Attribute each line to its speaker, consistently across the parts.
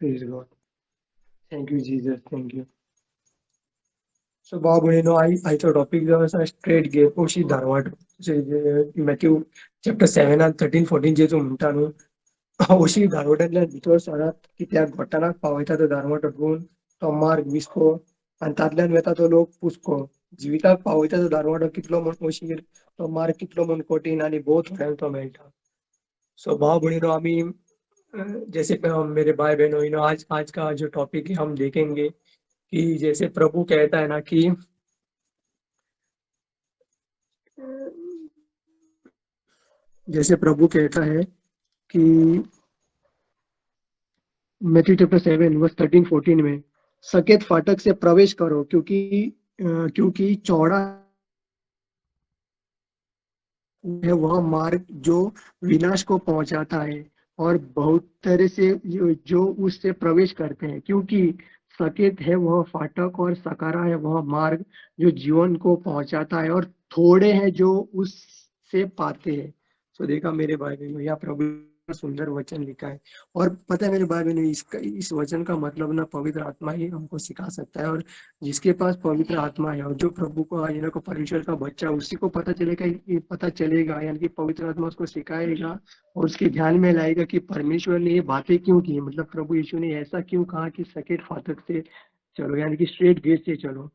Speaker 1: Praise God. Thank you Jesus, thank you. So भाव भयणीनो, आयचो topic जो आसा स्ट्रेट गेट अशी धारवाट. मॅथ्यू चॅप्टर 7 13 14 जेजू म्हणटा न्हू, अशी धारवाटांतल्यान भितर सरात की त्या गोठाणाक पावयता तो धारवाट अटकून, तो मार्ग विस्को आनी तातल्यान वेता तो लोक पुस्को. जिविताक पावयता तो धारवाटो कितलो म्हण अशीर, तो मार्ग कितलो म्हण कठीण आनी भोव थोड्यांक तो मेळटा. सो भाव भयणीनो, आमी जैसे मेरे भाई बहनों, you know आज आज का जो टॉपिक है हम देखेंगे कि जैसे प्रभु कहता है ना कि जैसे प्रभु कहता है कि मैथ्यू चैप्टर 7 वर्स 13 14 में, सकेत फाटक से प्रवेश करो क्योंकि क्योंकि चौड़ा है वह मार्ग जो विनाश को पहुंचाता है और बहुत तरह से जो उससे प्रवेश करते हैं, क्योंकि सकेत है वह फाटक और सकारा है वह मार्ग जो जीवन को पहुंचाता है और थोड़े हैं जो उससे पाते हैं. सो देखा मेरे भाई बहनों, यह प्रभु सुंदर वचन लिखा है. और पता है मेरे भाई बहनों, इसका इस वचन का मतलब ना पवित्र आत्मा ही हमको सिखा सकता है. और जिसके पास पवित्र आत्मा है और जो प्रभु को यानी को परमेश्वर का बच्चा, उसी को पता चलेगा, ये पता चलेगा, यानी कि पवित्र आत्मा उसको सिखाएगा और उसके ध्यान में लाएगा कि परमेश्वर ने ये बातें क्यों की, मतलब प्रभु यीशु ने ऐसा क्यों कहा कि सकेत फाटक से चलो, यानी कि स्ट्रेट गेट से चलो.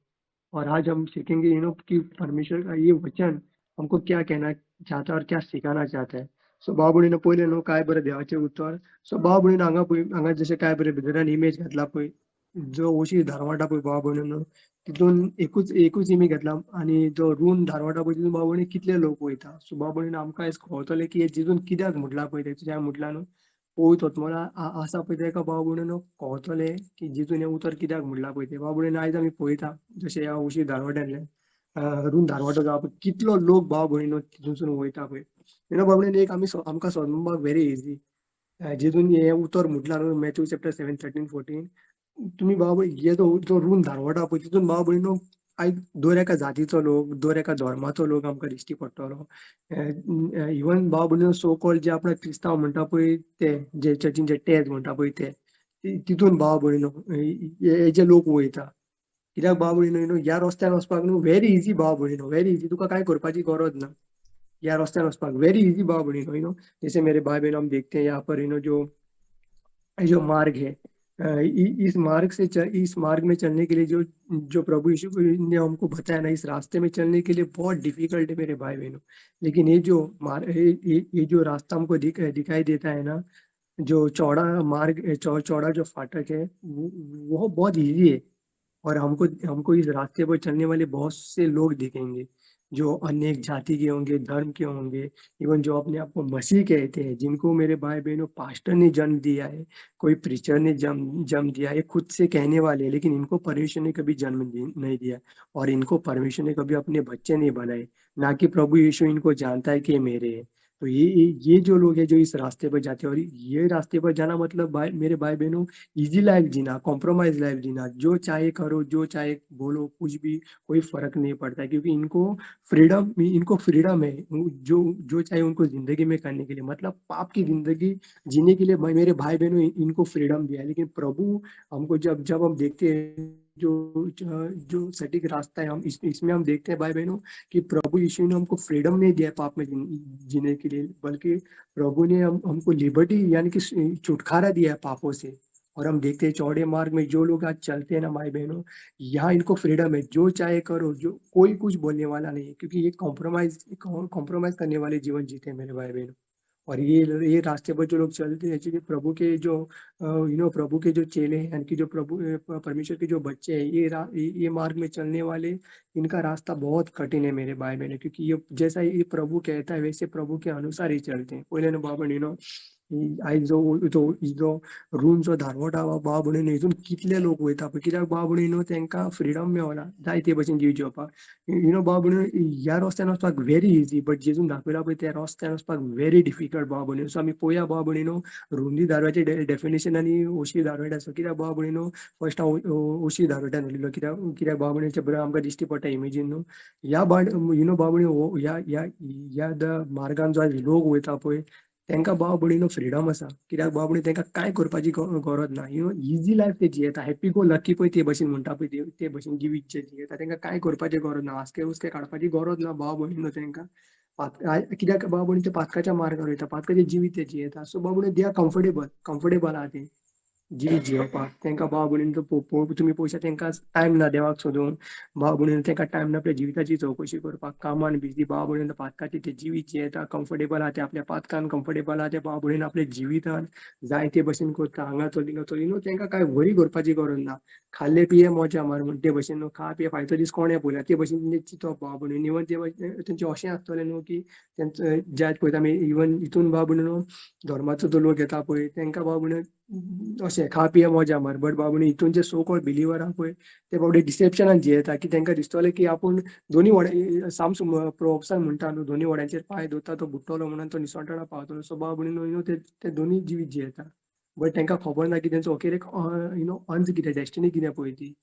Speaker 1: और आज हम सीखेंगे you know कि परमेश्वर का ये वचन हमको क्या कहना चाहता है और क्या सिखाना चाहता है. सो भाव भयणीनो, पयलें न्हू काय बरें देवाचें उतर. सो भाव भयणीनो, हांगा पळय, हांगा जशें काय बरें भितरान इमेज घातला पळय, जो ओशी धारवाटा पळय भाव भयणीनो, तितून एकूच एकूच इमेज घातला आनी जो रूंद धारवाटा पळय तितून भाव भयणी कितले लोक वयता. सो भाव भयणीनो, आमकां आयज कळटलें की हे जितून कित्याक म्हटलां पळय तें, तुज्या म्हटलां न्हू पळय तोतमोला आसा पळय तेका भाव भयणीनो कळटलें की जितून हें उतर कित्याक म्हटलां पळय तें. भाव भयणीनो, आयज आमी पळयता जशें ह्या ओशी धारवाट्यांतल्यान रूंद धारवाटो जावं पळय, कितलो लोक भाव भयणीनो तितूनसून वयता पळय. You know भाव भयणीनो, एक आमी आमकां समजपाक व्हेरी इजी, जितून हें उतर म्हटलां न्हू मॅथ्यू चॅप्टर 7 13 14, तुमी भाव भयणी हे जो रूंद धारवाटो पळय तितून भाव भयणीनो आयज दर एका जातीचो लोक, दर एका धर्माचो लोक आमकां दिश्टी पडटलो. इवन भाव भयणीनो सो कॉल्ड जे आपणाक क्रिस्तांव म्हणटा पळय ते, जे चर्चीन जे टेज म्हणटा पळय ते, तितून भाव भयणीनो हे जे लोक वयता. कित्याक भाव भयणीनो, you know ह्या रस्त्यान वचपाक न्हू व्हेरी इजी भाव भयणीनो, व्हेरी इजी, तुका कांय करपाची गरज ना ह्या रस्त्यान वचपाक, व्हेरी इजी भाव भयणीनो. You know जैसे मेरे भाई बहन हम देखते हैं यहाँ पर, you know जो जो मार्ग है, इस मार्ग से इस मार्ग में चलने के लिए जो जो प्रभु यीशु ने हमको बताया ना, इस रास्ते में चलने के लिए बहुत डिफिकल्ट है मेरे भाई बहनों. लेकिन ये जो मार्ग, ये जो रास्ता हमको दिखाई देता है ना, जो चौड़ा मार्ग, चौड़ा जो फाटक है, वो बहुत ईजी है. और हमको हमको इस रास्ते पर चलने वाले बहुत से लोग दिखेंगे जो अनेक जाति के होंगे, धर्म के होंगे, इवन जो अपने आप को मसीह कहते हैं, जिनको मेरे भाई बहनों पास्टर ने जन्म दिया है, कोई प्रीचर ने जन्म जन्म दिया है, खुद से कहने वाले हैं, लेकिन इनको परमेश्वर ने कभी जन्म नहीं दिया और इनको परमेश्वर ने कभी अपने बच्चे नहीं बनाए, ना कि प्रभु यीशु इनको जानता है कि ये मेरे हैं. तो ये जो लोग हैं जो इस रास्ते पर जाते हैं, और ये रास्ते पर जाना मतलब भाई मेरे भाई बहनों इजी लाइफ जीना, कॉम्प्रोमाइज लाइफ जीना, जो चाहे करो, जो चाहे बोलो, कुछ भी कोई फर्क नहीं पड़ता है, क्योंकि इनको फ्रीडम है जो जो चाहे उनको जिंदगी में करने के लिए, मतलब पाप की जिंदगी जीने के लिए मेरे भाई बहनों इनको फ्रीडम दिया है. लेकिन प्रभु हमको जब जब हम देखते हैं जो जो सटीक रास्ता है, हम इसमें हम देखते हैं भाई बहनों कि प्रभु यीशु ने हमको फ्रीडम नहीं दिया पाप में जीने के लिए, बल्कि प्रभु ने हमको लिबर्टी यानी कि छुटकारा दिया है पापों से. और हम देखते हैं चौड़े मार्ग में जो लोग आज चलते हैं ना भाई बहनों, यहाँ इनको फ्रीडम है, जो चाहे करो, जो कोई कुछ बोलने वाला नहीं है, क्योंकि ये कॉम्प्रोमाइज कॉम्प्रोमाइज करने वाले जीवन जीते हैं मेरे भाई बहनों. और ये रास्ते पर जो लोग चलते हैं, एक्चुअली प्रभु के जो you know प्रभु के जो चेले हैं, यानी कि जो प्रभु परमेश्वर के जो बच्चे हैं, ये मार्ग में चलने वाले, इनका रास्ता बहुत कठिन है मेरे भाई बहनों, क्योंकि ये जैसा ये प्रभु कहता है वैसे प्रभु के अनुसार ही चलते हैं. पयलें न्हू भाव भयणीनो, आयज जो जो जो रूंद जो धारवट आहा भाव भयणीनो, हितून कितले लोक वयता पळय, कित्याक भाव भयणीनो तेंकां फ्रिडम मेवना जाय ते भशेन जीव जिवपाक. You know भाव भयणीनो, ह्या रस्त्यान वचपाक व्हेरी इजी, बट जेजून दाखयला पळय त्या रस्त्यान वचपाक व्हेरी डिफिकल्ट भाव भयणीनो. सो आमी पळोवया भाव भयणीनो रुंदी दारव्याचें डेफिनेशन आनी ओशी दारव्याचें आसा. कित्याक भाव भयणीनो फर्स्ट हांव ओशी दारव्यान उलयलो, कित्याक कित्याक भाव भयणीचें बरें आमकां दिश्टी पडटा इमेजीन न्हू. ह्या भाव you know भाव भयणीनो, ह्या ह्या ह्या मार्गान जो आयज लोक वयता पळय, तांकां भाव भयणीनो फ्रिडम आसा. कित्याक भाव भयणी तांकां कांय करपाची गरज ना. You know easy life ते जियेता, हॅपी गो लकी पळय ते भशेन म्हणटा पळय ते भशेन जिवीत जे जियेता. तांकां कांय करपाची गरज ना, हासके हुस्के काडपाची गरज ना भाव भयणीनो तांकां. कित्याक भाव भयणी ते पातकाच्या मार्गार वयता, पातकाचें जिवीत ते जियेता. सो भाव भयणी they are comfortable, comfortable आहा ते जिवीत जियोवपाक. तांकां भाव भयणीनो तुमी पळोवशा तांकां टायम ना देवाक सोदूंक, भाव भयणीनो तांकां टायम ना आपल्या जिविताची चवकशी करपाक, कामान बिजी भाव भयणीनो पातकाचें ते जिवीत जियेता, कम्फर्टेबल आहा ते आपल्या पातकान, कम्फर्टेबल आहा ते भाव भयणीनो आपल्या जिवितान जाय ते भशेन करता, हांगा चल थिंगा चल. न्हू तांकां कांय वरी करपाची गरज ना. खाल्ले पिये मजा मार म्हण ते भशेन न्हू, खा पिये फायचो दीस कोणें पळयला ते भशेन तेंचें चिंतप भाव भयणीनो. इवन ते भशेन तेंचें अशें आसतलें न्हू की तेंचो ज्या पळयता आमी इवन हितून भाव भयणीनो धर्माचो जो लोक येता पळय तांकां भाव भयणीनो अशें खा पिये मजा मार. बट भाव भयणी हितून जे सो कॉल्ड बिलीवर आहा पळय ते बाबडे डिसेप्शनान जियेता की तांकां दिसतलें की आपूण दोनी वड्या साम्स प्रोवोर्ब्सान म्हणटा न्हू दोनी वड्यांचेर पांय दवरता तो बुडटलो म्हणून तो निसणटणा पावतलो. सो भाव भयणीनो न्हू ते दोनी जिवीत जियेता, बट तांकां खबर ना की तेंचो अखेरेक you know अंत कितें, डेस्टिनी कितें पळय ती.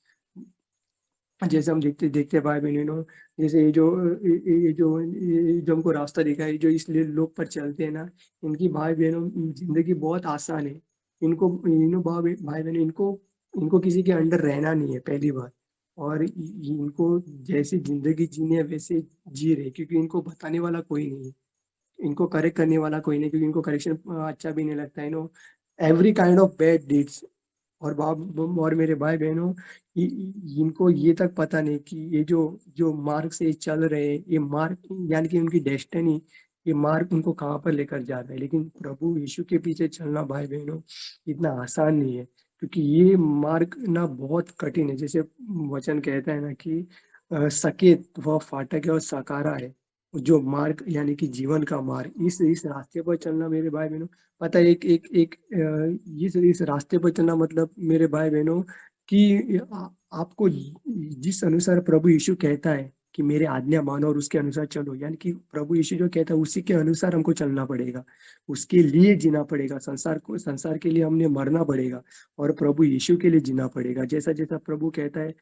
Speaker 1: जैसे हम देखते देखते भाई बहनों, जैसे ये जो हमको रास्ता दिखा है, जो इस लोग पर चलते हैं ना, इनकी भाई बहनों जिंदगी बहुत आसान है. इनको इनो भाई बहनों इनको इनको किसी के अंडर रहना नहीं है पहली बात, और इनको जैसी जिंदगी जीनी है वैसे जी रहे, क्योंकि इनको बताने वाला कोई नहीं है, इनको करेक्ट करने वाला कोई नहीं, क्योंकि इनको करेक्शन अच्छा भी नहीं लगता है. No every kind of bad deeds. और बाप और मेरे भाई बहनों इनको ये तक पता नहीं कि ये जो जो मार्ग से चल रहे हैं, ये मार्ग यानी कि उनकी डेस्टिनी, ये मार्ग उनको कहाँ पर लेकर जा रहा है. लेकिन प्रभु यीशु के पीछे चलना भाई बहनों इतना आसान नहीं है, क्योंकि ये मार्ग ना बहुत कठिन है. जैसे वचन कहता है ना कि सकेत वह फाटक है और सकारा है जो मार्ग यानी कि जीवन का मार्ग. इस रास्ते पर चलना मेरे भाई बहनों पता है, एक एक एक इस रास्ते पर चलना मतलब मेरे भाई बहनों कि आपको जिस अनुसार प्रभु यीशु कहता है कि मेरे आज्ञा मानो और उसके अनुसार चलो, यानी कि प्रभु यीशु जो कहता है उसी के अनुसार हमको चलना पड़ेगा, उसके लिए जीना पड़ेगा. संसार के लिए हमने मरना पड़ेगा और प्रभु यीशु के लिए जीना पड़ेगा. जैसा जैसा प्रभु कहता है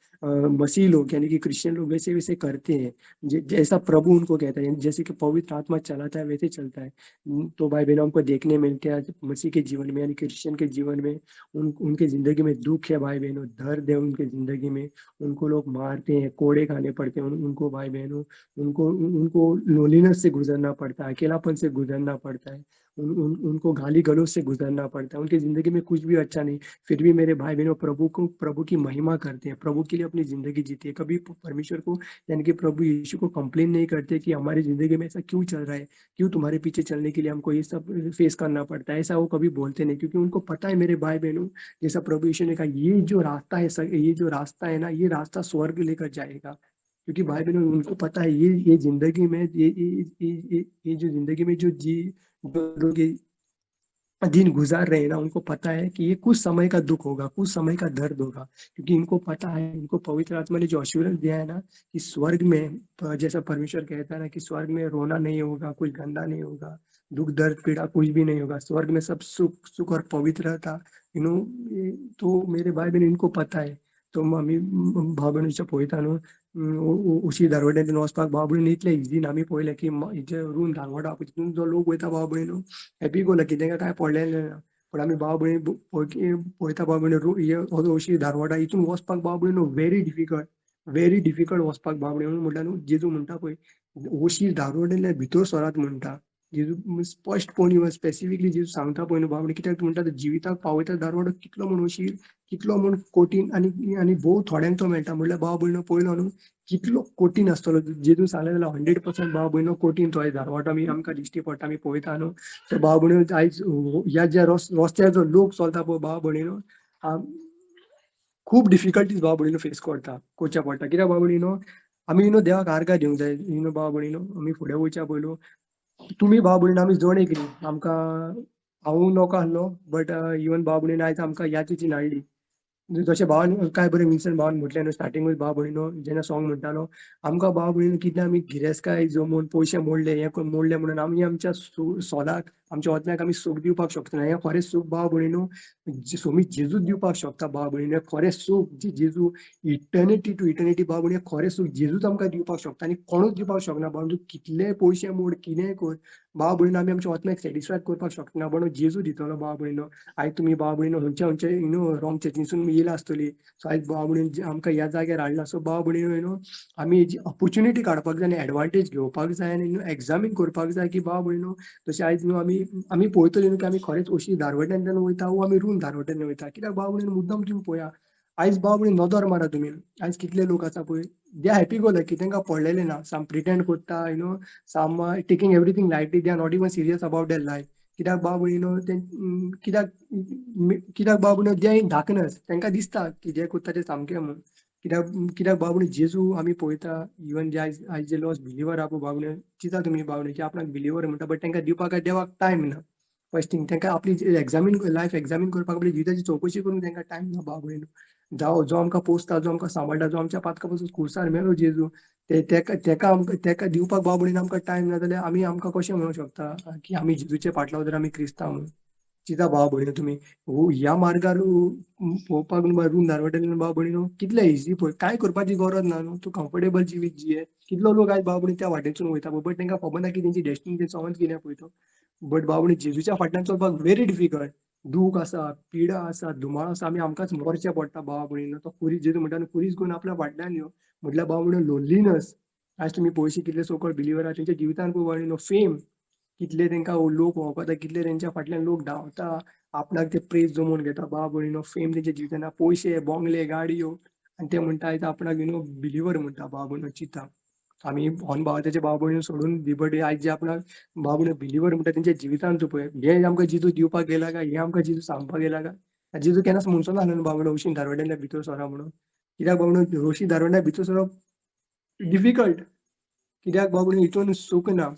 Speaker 1: मसीह लोग यानी कि क्रिश्चियन लोग वैसे वैसे करते हैं, जैसा प्रभु उनको कहता है, जैसे कि पवित्र आत्मा चलाता है वैसे चलता है. तो भाई बहनों हमको देखने मिलते हैं मसीह के जीवन में यानी क्रिश्चियन के जीवन में उनके जिंदगी में दुख है भाई बहनों, दर्द है उनके जिंदगी में, उनको लोग मारते हैं, कोड़े खाने पड़ते हैं उनको भाई बहनों, उनको उनको लोनलीनेस से गुजरना पड़ता है, अकेलापन से गुजरना पड़ता है, उन, उन, उनको गाली गलौज से गुजरना पड़ता है, उनकी जिंदगी में कुछ भी अच्छा नहीं. फिर भी मेरे भाई बहनों प्रभु की महिमा करते हैं, प्रभु के लिए अपनी जिंदगी जीते हैं. कभी परमेश्वर को यानी कि प्रभु यीशु को कंप्लेन नहीं करते कि हमारी जिंदगी में ऐसा क्यों चल रहा है, क्यों तुम्हारे पीछे चलने के लिए हमको ये सब फेस करना पड़ता है, ऐसा वो कभी बोलते नहीं, क्योंकि उनको पता है मेरे भाई बहनों, जैसा प्रभु यीशु ने कहा ये जो रास्ता है, ये जो रास्ता है ना, ये रास्ता स्वर्ग लेकर जाएगा. क्योंकि भाई बहनों उनको पता है ये जिंदगी में ये जो जिंदगी में जो जी जो लोग ये दिन गुजार रहे हैं ना, उनको पता है कि ये कुछ समय का दुख होगा, कुछ समय का दर्द होगा, क्योंकि इनको पता है, इनको पवित्र आत्मा ने जो अश्योरेंस दिया है ना कि स्वर्ग में जैसा परमेश्वर कहता है ना कि स्वर्ग में रोना नहीं होगा, कुछ गंदा नहीं होगा, दुख दर्द पीड़ा कुछ भी नहीं होगा, स्वर्ग में सब सुख सुख और पवित्रता, you know. तो मेरे भाई बहन इनको पता है. तो आमी भाव भयणीच्या पळयता न्हू उशी दारवट्यान वचपाक भाव भयणी इतलें इजी ना. आमी पळयलें की जे रूम दारवटा पळय तितून जो लोक वयता भाव भयणी न्हू हॅपी गो लकी, तांकां कांय पडलेलें ना. पूण आमी भाव भयणी पळयता भाव भयणी उशी दारवटा हितून वचपाक भाव भयणी न्हू व्हेरी डिफिकल्ट, व्हेरी डिफिकल्ट वचपाक भाव भयणी. म्हणल्यार न्हू जेजू म्हणटा पळय उशी दारवटेंतल्यान भितर सरात म्हणटा जेजू, स्पश्ट पळोवन स्पेसिफिकली जेजू सांगता पळय न्हू भाव भयणी, कित्याक म्हणटा जिविताक पावयता दारवटो कितलो म्हूण अशी कितलो म्हूण कठीण आनी भोव थोड्यांक तो मेळटा. म्हणल्यार भाव भयणो पळयलो न्हू कितलो कठीण आसतलो. जेजू सांगलें जाल्यार 100% भाव भयणो कठीण तो दारवटो आमी आमकां दिश्टी पडटा, आमी पळयता न्हू. तो भाव भयणो आयज ह्या ज्या रस्त्यार जो लोक चलता पळय भाव भयणीनो खूब डिफिकल्टीज भाव भयणीनो फेस करता, करच्या पडटा. कित्याक भाव भयणीनो आमी न्हू देवाक आर्गां दिवंक जाय न्हू भाव भयणीनो. आमी फुडें वयच्या पयलू तुमी भाव भयणीनो आमी जण एक न्ही, आमकां हांव नोको आसलो बट इवन भाव भयणीनो आयज आमकां ह्या चितीन हाडली. जशें भावान काय बरें विन्सन भावान म्हटलें न्हू स्टार्टिंगूच भाव भयणीनो जेन्ना सॉंग म्हणटालो आमकां भाव भयणीनो कितले आमी गिरेस्तकाय जमोवन पयशे मोडले हें मोडले म्हणून आमी आमच्या सोलाक आमच्या आत्म्याक आमी सूख दिवपाक शकना. हें खरें सूख भाव भयणीनो सोमी जेजूच दिवपाक शकता भाव भयणीनो. खरें सूख जे जेजू इटर्निटी टू इटर्निटी भाव भयणी खरें सूख जेजूच आमकां दिवपाक शकता आनी कोणूच दिवपाक शकना. भाव तूं कितलेय पयशे मोड कितेंय कर भाव भयणीनो आमी आमच्या आत्म्याक सॅटिस्फाय करपाक शकना, पण जेजू दितलो भाव भयणीनो. आयज तुमी भाव भयणीनो खंयच्या खंयच्या you know wrong चर्चीसून येयला आसतली. सो आयज भाव भयणीनो आमकां ह्या जाग्यार हाडला. सो भाव भयणीनो you know आमी हेजी ऑपोर्चुनिटी काडपाक जाय आनी एडवांटेज घेवपाक जाय आनी एग्जामीन करपाक जाय की भाव भयणीनो तशें आयज न्हू आमी आमी पळयतली न्हू की आमी खरेंच अशी दारवट्यान वयता वो आमी रूम दारवट्यान वयता. कित्याक भाव भयणीनो मुद्दम तुमी पळया आयज भाव भयणी नदर मारा तुमी आयज कितले लोक आसा पळय they are happy go lucky, तांकां पडलेलें ना, सम प्रिटेंड करता you know some taking everything lightly, they are not even serious about their life. कित्याक भाव भयणीनो कित्याक कित्याक भाव भयणीनो they are in darkness, तांकां दिसता की जे करता ते सामकें म्हूण. कित्याक कित्याक भाव भयणी जेजू आमी पळयता इवन जे आयज आयज जे लॉस्ट बिलिवर आहा पळय भाव भयणी चिंता तुमी भाव भयणी जे आपणाक बिलिवर म्हणटा बट तांकां दिवपाक काय देवाक टायम ना. फर्स्ट थींग तांकां आपली एग्जामीन लायफ एग्जामीन करपाक आपली जिविताची चवकशी करूंक तांकां टायम ना भाव भयणीनो. जावं जो आमकां पोसता जो आमकां सांबाळटा जो आमच्या पातका पासून खुर्सार मेलो जेजू तेका तेका आमकां तेका दिवपाक भाव भयणीनो आमकां टायम ना जाल्यार आमी आमकां कशें म्हणूंक शकता की आमी जेजूचे फाटल्यान जर आमी क्रिस्तांव म्हणून. चिंता भाव भयणीनो तुमी ह्या मार्गार पळोवपाक रूम दारवटेल्यान भाव भयणीनो कितले इजी पळय कांय करपाची गरज ना न्हू, तूं कम्फर्टेबल जिवीत जिये. कितलो लोक आयज भाव भयणी त्या वाटेसून वयता बट तांकां खबर ना की तेंची डेस्टिनी तें समज कितें पळय तो. बट भाव भयणी जेजूच्या फाटल्यान चलपाक व्हेरी डिफिकल्ट, दूख आसा, पिडा आसा, धुमाळ आसा, आमी आमकांच मरचें पडटा भाव भयणीनो. तो खुरीस जेजू म्हणटा न्हू खुरीस घेवन आपल्या फाटल्यान यो म्हटल्यार भाव भयणीनो लोनलीनस. आयज तुमी पळयशी कितले सो कॉल्ड बिलिवर आहा तेंच्या जिवितान पळय भाव भयणीनो फेम कितले तांकां लोक वळखता, कितले तेंच्या फाटल्यान लोक धांवता, आपणाक ते प्रेज जमोवन घेता भाव भयणीनो. फेम तेंच्या जिवितान पयशे बोंगले गाडयो आनी ते म्हणटा आयज आपणाक you know believer म्हणटा भाव भयणीनो. चिंता आमी होन भाव तेचे भाव भयणीनो सोडून दी बट आयज जे आपणाक भाव भयणीनो बिलिवर म्हणटा तेंच्या जिवितान तूं पळय हें आमकां जेजू दिवपाक गेला काय हें आमकां जेजू सांगपाक गेला काय. जेजू केन्नाच म्हणचो ना न्हू भाव भयणीनो रोशी दारवट्यांतल्यान भितर सरा म्हणून. कित्याक भाव भयणीनो रोशी दारवट्यांतल्यान भितर सरप डिफिकल्ट, कित्याक भाव भयणीनो हितून सूख ना.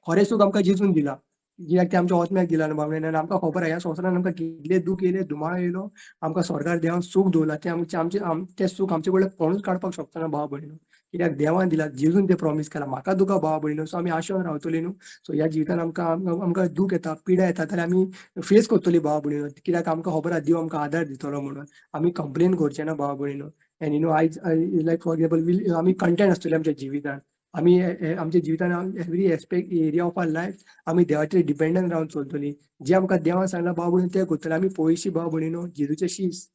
Speaker 1: खरें सूख आमकां जेजून दिला, कित्याक तें आमच्या आत्म्याक दिला न्हू भाव भयणीनो. आनी आमकां खबर आहा ह्या संवसारान आमकां कितले दूख येयले धुमाळ येयलो आमकां स्वर्गार देवान सूख दवरला, तें आमचें आमचें तें सूख आमचे कडल्यान कोणूच काडपाक शकना भाव भयणीनो. कित्याक देवान दिला, जेजून तें प्रॉमीस केलां म्हाका तुका भाव भयणीनो. सो आमी आशेवन रावतली न्हू. सो ह्या जिवितान आमकां आमकां दूख येता पिडा येता जाल्यार आमी फेस करतली भाव भयणीनो, कित्याक आमकां खबर आहा देव आमकां आदार दितलो म्हणून. आमी कंप्लेन करचे ना भाव भयणीनो. एंड you know आयज लायक फॉर एग्जाम्पल आमी कंटेंट आसतली आमच्या जिवितान, आमी आमच्या जिवितान every aspect area of our life आमी देवाचेर डिपेंडंट रावन चलतली. जे आमकां देवान सांगलां भाव भयणीनो तें करतले. आमी पयशी भाव भयणीनो जेजूचे शीस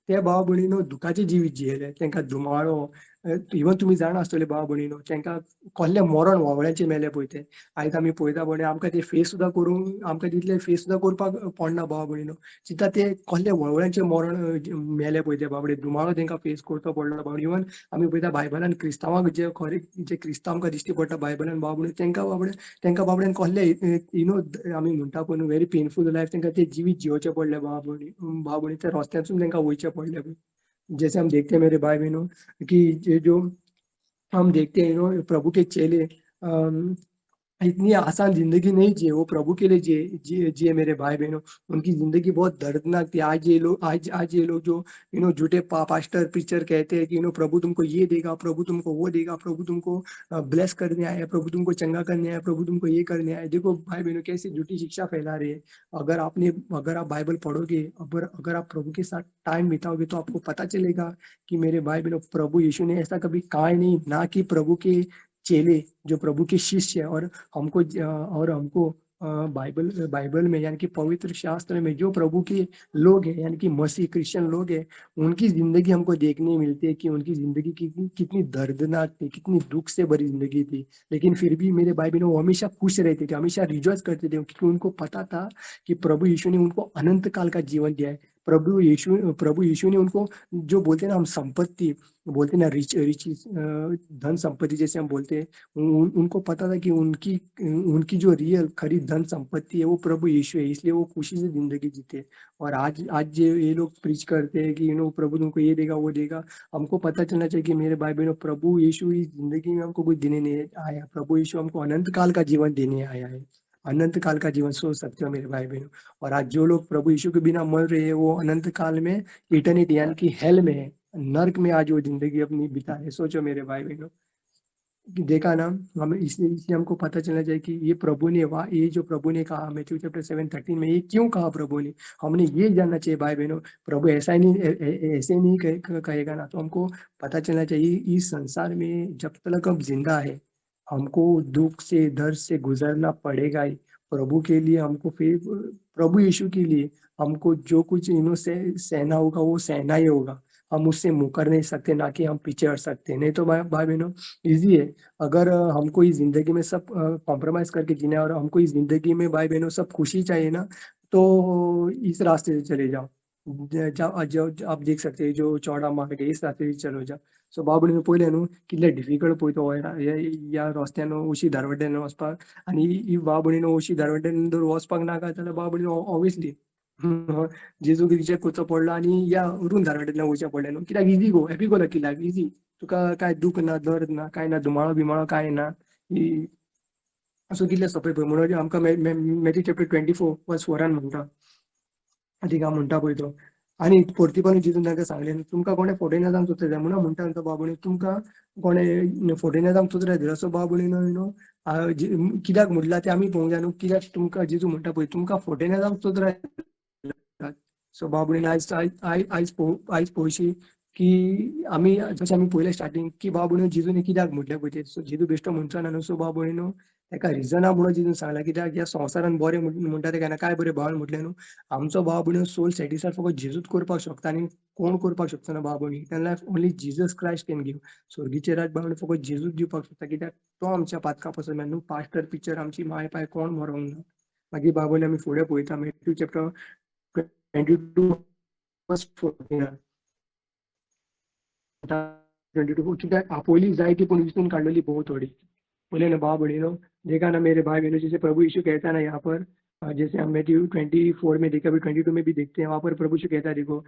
Speaker 1: ते भाव भयणीनो दुखाचें जिवीत जियेले, तांकां धुमाळो इवन तुमी जाणा आसतले भाव भयणीनो तांकां कसलें मरण वळवळ्यांचें मेलें पळय तें. आयज आमी पळयता पळय आमकां ते फेस सुद्दां करूंक आमकां तितले फेस सुद्दां करपाक पडना भाव भयणीनो. चिंता ते कसलें वळवळ्यांचें मरण मेलें पळय ते बाबडे, धुमाळो तांकां फेस करचो पडलो भाव. इवन आमी पळयता बायबलान क्रिस्तांवांक जे खरें जे क्रिस्तांव आमकां दिश्टी पडटा बायबलान भाव भयणी तांकां बाबडे तांकां बाबड्यान कसलें you know आमी म्हणटा पळय न्हू व्हेरी पेनफूल लायफ तांकां तें जिवीत जियोचें पडलें भाव भयणी भाव भयणी त्या रस्त्यासून तांकां वयचें पडलें पळय. जैसे हम देखते हैं मेरे भाई बहनों कि ये जो हम देखते हैं you know प्रभु के चेले इतनी आसान जिंदगी नहीं जिए, वो प्रभु के लिए जिए जिए जिए मेरे भाई बहनों. उनकी जिंदगी बहुत दर्दनाक थी. आज ये लोग आज आज ये लोग जो you know झूठे पास्टर प्रीचर कहते हैं कि you know प्रभु तुमको ये देगा, प्रभु तुमको वो देगा, प्रभु तुमको ब्लेस करने आया, प्रभु तुमको चंगा करने आया, प्रभु तुमको ये करने आया. देखो भाई बहनों कैसी झूठी शिक्षा फैला रही है. अगर आपने अगर आप बाइबल पढ़ोगे, अगर अगर आप प्रभु के साथ टाइम बिताओगे तो आपको पता चलेगा कि मेरे भाई बहनों प्रभु यीशु ने ऐसा कभी कहा ही नहीं, ना कि प्रभु के चेले जो प्रभु के शिष्य और हमको बाइबल बाइबल में यानी कि पवित्र शास्त्र में जो प्रभु के लोग हैं यानी कि मसीह क्रिश्चियन लोग हैं उनकी जिंदगी हमको देखने मिलती है कि उनकी जिंदगी कितनी कितनी दर्दनाक थी, कितनी दुख से भरी जिंदगी थी. लेकिन फिर भी मेरे भाई बहनों वो हमेशा खुश रहते थे, हमेशा रिजॉइस करते थे, क्योंकि उनको पता था कि प्रभु यीशु ने उनको अनंत काल का जीवन दिया है. प्रभु यीशु ने उनको जो बोलते हैं ना हम संपत्ति बोलते हैं ना रिच रिच धन संपत्ति जैसे हम बोलते हैं, उनको पता था कि उनकी उनकी जो रियल खरी धन संपत्ति है वो प्रभु यीशु है, इसलिए वो खुशी से जिंदगी जीते. और आज आज ये लोग प्रीच करते हैं कि you know प्रभु तुमको ये देगा वो देगा. हमको पता चलना चाहिए कि मेरे भाई बहनों प्रभु यीशु इस जिंदगी में हमको कुछ देने नहीं आया, प्रभु यीशु हमको अनंत काल का जीवन देने आया है. अनंत काल का जीवन। सोच सकते हो मेरे भाई बहनों। और आज जो लोग प्रभु यीशु के बिना मर रहे हैं वो अनंत काल में इटर्निटी यानी कि हेल में है, नर्क में आज वो जिंदगी अपनी बिता रहे। सोचो मेरे भाई बहनों, देखा ना, हमें इसलिए इसलिए हमको पता चलना चाहिए कि ये प्रभु ने वाह ये जो प्रभु ने कहा मैथ्यू चैप्टर 7:13 में, ये क्यों कहा प्रभु ने, हमने ये जानना चाहिए भाई बहनों। प्रभु ऐसा ही नहीं ऐसे नहीं कहेगा ना, तो हमको पता चलना चाहिए इस संसार में जब तक हम जिंदा है हमको दुख से दर्द से गुजरना पड़ेगा ही। प्रभु के लिए हमको फिर प्रभु यीशु के लिए हमको जो कुछ इन्हों से सहना होगा वो सहना ही होगा, हम उससे मुकर नहीं सकते, ना कि हम पीछे हट सकते। नहीं तो भाई भाई बहनों इजी है, अगर हमको इस जिंदगी में सब कॉम्प्रोमाइज करके जीना है और हमको इस जिंदगी में भाई बहनों सब खुशी चाहिए ना, तो इस रास्ते से चले जाओ। आप देख सकते हैं जो चौड़ा मार्ग है इस रास्ते से चलो जाओ। सो भाव भयणीनो पयलें न्हू कितले डिफिकल्ट पळय तो ह्या रस्त्यान वशी दारवटेन वचपाक, आनी ही भाव भयणीनो वशी दारवटेन जर वचपाक नाका जाल्यार भाव भयणीनो ऑब्वियसली जेजूक रिजेक्ट करचो पडलो आनी ह्या उरून दारवटेंतल्यान वयचें पडलें न्हू, कित्याक easy go, happy go lucky life, easy, तुका कांय दूख ना, दर्द ना, कांय ना, धुमाळो बिमाळो कांय ना, सो कितलें सोंपें पळय। म्हणून आमकां मॅथ्यू चॅप्टर 24:4 म्हणटा, थिंगा म्हणटा पळय तो, आनी परतीपणी जितून तांकां सांगलें तुमकां कोणें फटयना जावंक सोदता जाय म्हणून म्हणटा तो बाबा तुमकां कोणें फटयना जावंक सोदता जाय। सो बाबा न्हू न्हू कित्याक म्हणलां तें आमी पळोवंक जाय न्हू, कित्याक तुमकां जेजू म्हणटा पळय तुमकां फटयना जावंक सोदता। सो बाबा आयज आयज आयज पळोवशी की आमी जशें आमी पळयलें स्टार्टींग की बाबा जेजून कित्याक म्हटलें पळय तें, सो जेजू बेश्टो म्हणचो ना न्हू। सो बाबा न्हू ताका रिजन म्हणून जेजून सांगलां, कित्याक ह्या संवसारान बरें म्हणटा तेका काय बरें भावान म्हटलें न्हू, आमचो भाव भयणीनो सोल सॅटिस्फाय फकत जेजूच करपाक शकता आनी कोण करपाक शकता ना भाव भयणी। Eternal life only Jesus Christ can give. स्वर्गीचे राज भाव फकत जेजूच दिवपाक शकता, कित्याक तो आमच्या पातका पासून न्हू पास्टर पिक्चर आमची माय पाय कोण मरोंक ना। मागीर भाव भयणी आमी फुडें पळयता मॅथ्यू चॅप्टर 22:14 22, कित्याक आपोली जाय ती पूण विचून काडलेली भोव थोडी। बोले ना भाव भयणीनो, देखा ना मेरे भाई बहनों, जैसे प्रभु यीशु कहता ना यहाँ पर, जैसे हम मैथ्यू 24 में देखा, अभी 22 में भी देखते हैं, वहाँ पर प्रभु यीशु कहता है देखो,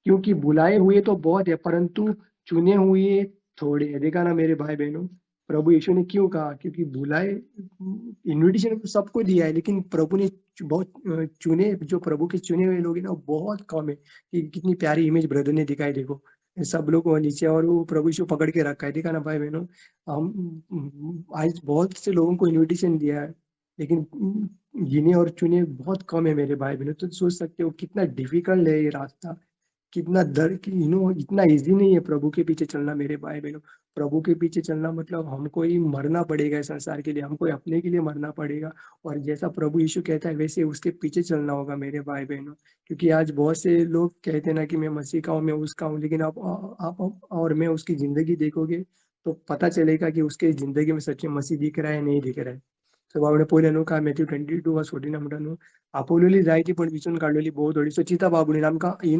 Speaker 1: क्योंकि बुलाए हुए तो बहुत है परंतु चुने हुए थोड़े हैं। देखा ना मेरे भाई बहनों, प्रभु यीशु ने क्यों कहा, क्योंकि बुलाए इन्विटेशन तो सबको दिया है, लेकिन प्रभु ने बहुत चुने, जो प्रभु के चुने हुए लोग हैं ना वो बहुत कम है। कि कितनी प्यारी इमेज ब्रदर ने दिखाई, देखो सब लोग नीचे और वो प्रभु यीशु पकड़ के रखा है। देखा ना भाई बहनों, हम आज बहुत से लोगों को इन्विटेशन दिया है लेकिन गिने और चुने बहुत कम है मेरे भाई बहनों। तो सोच सकते हो कितना डिफिकल्ट है ये रास्ता, कितना दर्द, you know इतना इजी नहीं है प्रभु के पीछे चलना मेरे भाई बहनों। प्रभु के पीछे चलना मतलब हमको ही मरना पड़ेगा इस संसार के लिए, हमको अपने के लिए मरना पड़ेगा, और जैसा प्रभु यीशु कहता है वैसे उसके पीछे चलना होगा मेरे भाई बहनों। क्योंकि आज बहुत से लोग कहते हैं ना कि मैं मसीह का हूँ, मैं उसका हूँ, लेकिन आप और मैं उसकी जिंदगी देखोगे तो पता चलेगा कि उसके जिंदगी में सच्ची मसीह दिख रहा है नहीं दिख रहा है। सो बाबा पयलें न्हू काय मॅथ्यू 22:14 म्हणटा न्हू, आपोवलेली जायती पण विचून काडलेली भोव थोडी। सो चिंता भाव भयणीन आमकां you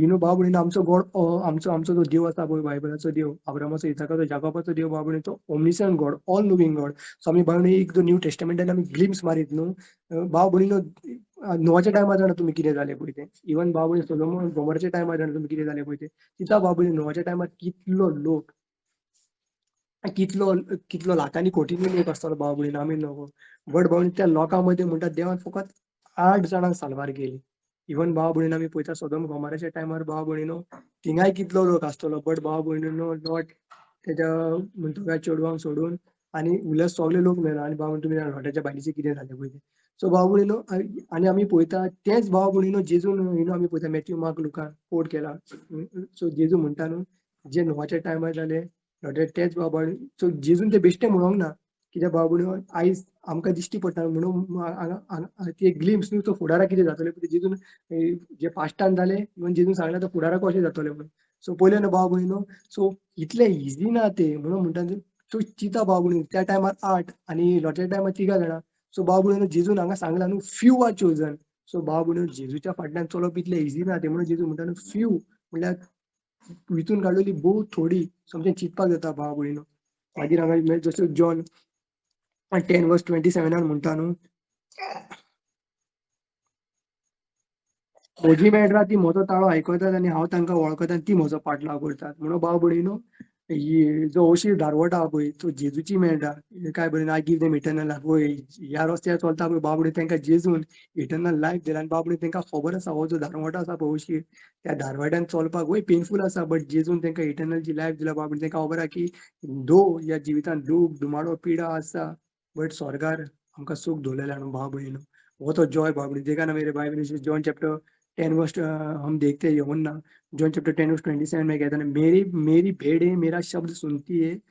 Speaker 1: know भाव भयणीन आमचो गॉड, आमचो आमचो जो देव आसा पळय बायबलाचो देव, अब्रामाचो, इसाकाचो, जाकोबाचो देव भाव भयणीन, तो omniscient God, all knowing God. So आमी भाव भयणी एक जो न्यू टेस्टमेंटान आमी ग्लिम्स मारीत न्हू भाव भयणीनो, नोवाच्या टायमार जाणा तुमी कितें जालें पळय तें, इवन भाव भयणी सोलोमन गोमोराच्या टायमार जाणा तुमी कितें जालें पळय तें। चिंता भाव भयणी नोवाच्या टायमार कितलो लोक, कितलो कितलो लाखांनी कोटींनी लोक आसतलो भाव भयणी, आमी नको बट भाव त्या लोकां मदीं म्हणटा देवान फकत 8 जाणांक साल्वार केली। इवन भाव भयणीन आमी पळयता सोदोम गोमोराच्या टायमार भाव भयणीनो थिंगाय कितलो लोक आसतलो, बट भाव भयणीनो लोट तेच्या म्हणटा काय चेडवांक सोडून आनी उरले सगळे लोक मेला। आनी भाव तुमी जाणा लोटाच्या बायलेचें कितें जालें पळय तें। सो भाव भयणीनो आनी आमी पळयता तेंच भाव भयणीनो जेजून you know आमी पळयता मॅथ्यू मार्क लुकान कोट केला। सो जेजू म्हणटा न्हू जे नोवाच्या टायमार जालें तेच बाबा, सो जेजून ते बेश्टे म्हणोंक ना, कित्याक भाव भयणीनो आयज आमकां दिश्टी पडटा म्हणून ती एक ग्लिम्स न्हू तो फुडाराक कितें जातलें पळय, जेजून जे पास्टान जालें इवन जेजून सांगलें तो फुडाराक कशें जातलें म्हणून। सो पयलें न्हू भाव भयणीनो, सो इतलें इजी ना तें म्हणून म्हणटा सो चिंता भाव भयणीनो त्या टायमार 8 आनी लोटाच्या टायमार 3 जाणां। सो भाव भयणीनो जेजून हांगा सांगलां न्हू फ्यू आर चोजन। सो भाव भयणीनो जेजूच्या फाटल्यान चलप इतलें इजी ना तें, म्हणून जेजू म्हणटा न्हू फ्यू म्हणल्यार विचून काडलेली भोव थोडी, समजें चिंतपाक जाता भाव भयणीनो। मागीर हांगा जशें जॉन 10:27 म्हणटा न्हू, म्हजी मेंढरां ती म्हजो ताळो आयकतात आनी हांव तांकां वळखता आनी ती म्हजो पाटलाव करतात। म्हणून भाव भयणीनो जो अशीर दारवटा आहा पळय तो जेजूची मेळटा. काय बरें, I give them eternal life. वय ह्या रस्त्यार चलता पळय बाबडे, तांकां जेजून इटर्नल लायफ दिला. आनी बाबडे तांकां खबर आसा हो जो दारवटो आसा पळय अशीर, त्या दारवट्यान चलपाक वय पेनफूल आसा, बट जेजून तांकां इटर्नल जी लायफ दिला बाबडे तांकां खबर आहा की दो ह्या जिवितान दूख दुमाडो पिडा आसा, बट स्वर्गार आमकां सूख दवरलेलें आनी भाव भयणीनो वो तो जॉय बाबडे. देखा ना मेरे भाई बहन, जॉन चैप्टर 10 वर्स हम देखते हैं, यूहन्ना जॉन चैप्टर 10 वर्स 27 में कहता है ना, मेरी मेरी भेड़ें मेरा शब्द सुनती है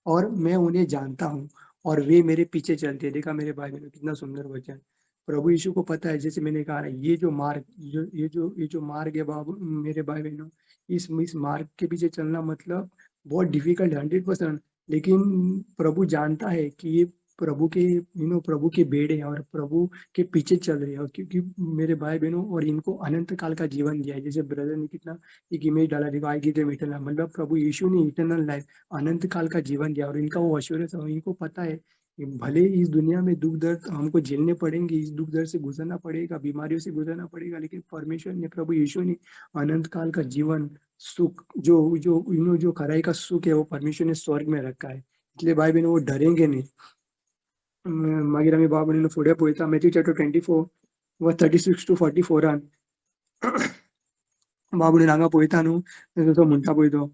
Speaker 1: और मैं उन्हें जानता हूँ और वे मेरे पीछे चलते हैं। देखा मेरे भाई बहनों, कितना सुंदर वचन। प्रभु यीशु को पता है, जैसे मैंने कहा ये जो मार्ग, जो ये जो ये जो मार्ग है बाबू मेरे भाई बहनों, इस मार्ग के पीछे चलना मतलब बहुत डिफिकल्ट है 100%, लेकिन प्रभु जानता है कि ये प्रभु के प्रभु के भेड़े हैं और प्रभु के पीछे चल रहे हैं। और क्योंकि मेरे भाई बहनों, और इनको अनंत काल का जीवन दिया है। जैसे ब्रदर ने कितना एक इमेज डाला, देखो I give them eternal, मतलब प्रभु यीशु ने इटर्नल लाइफ, अनंत काल का जीवन दिया। और इनका वो अश्योरेंस है, इनको पता है कि भले इस दुनिया में दुख दर्द हमको झेलने पड़ेंगे, इस दुख दर्द से गुजरना पड़ेगा, बीमारियों से गुजरना पड़ेगा, लेकिन परमेश्वर ने, प्रभु यीशु ने अनंत काल का जीवन सुख, जो जो जो खराई का सुख है वो परमेश्वर ने स्वर्ग में रखा है। इसलिए भाई बहनों वो डरेंगे नहीं। मागीर आमी भाव भयणीनो फुडें पळयता मॅथ्यू चॅप्टर 24 व 36 टू 44 भाव भयणीनो हांगा पळयता न्हू, तो म्हणटा पळय तो,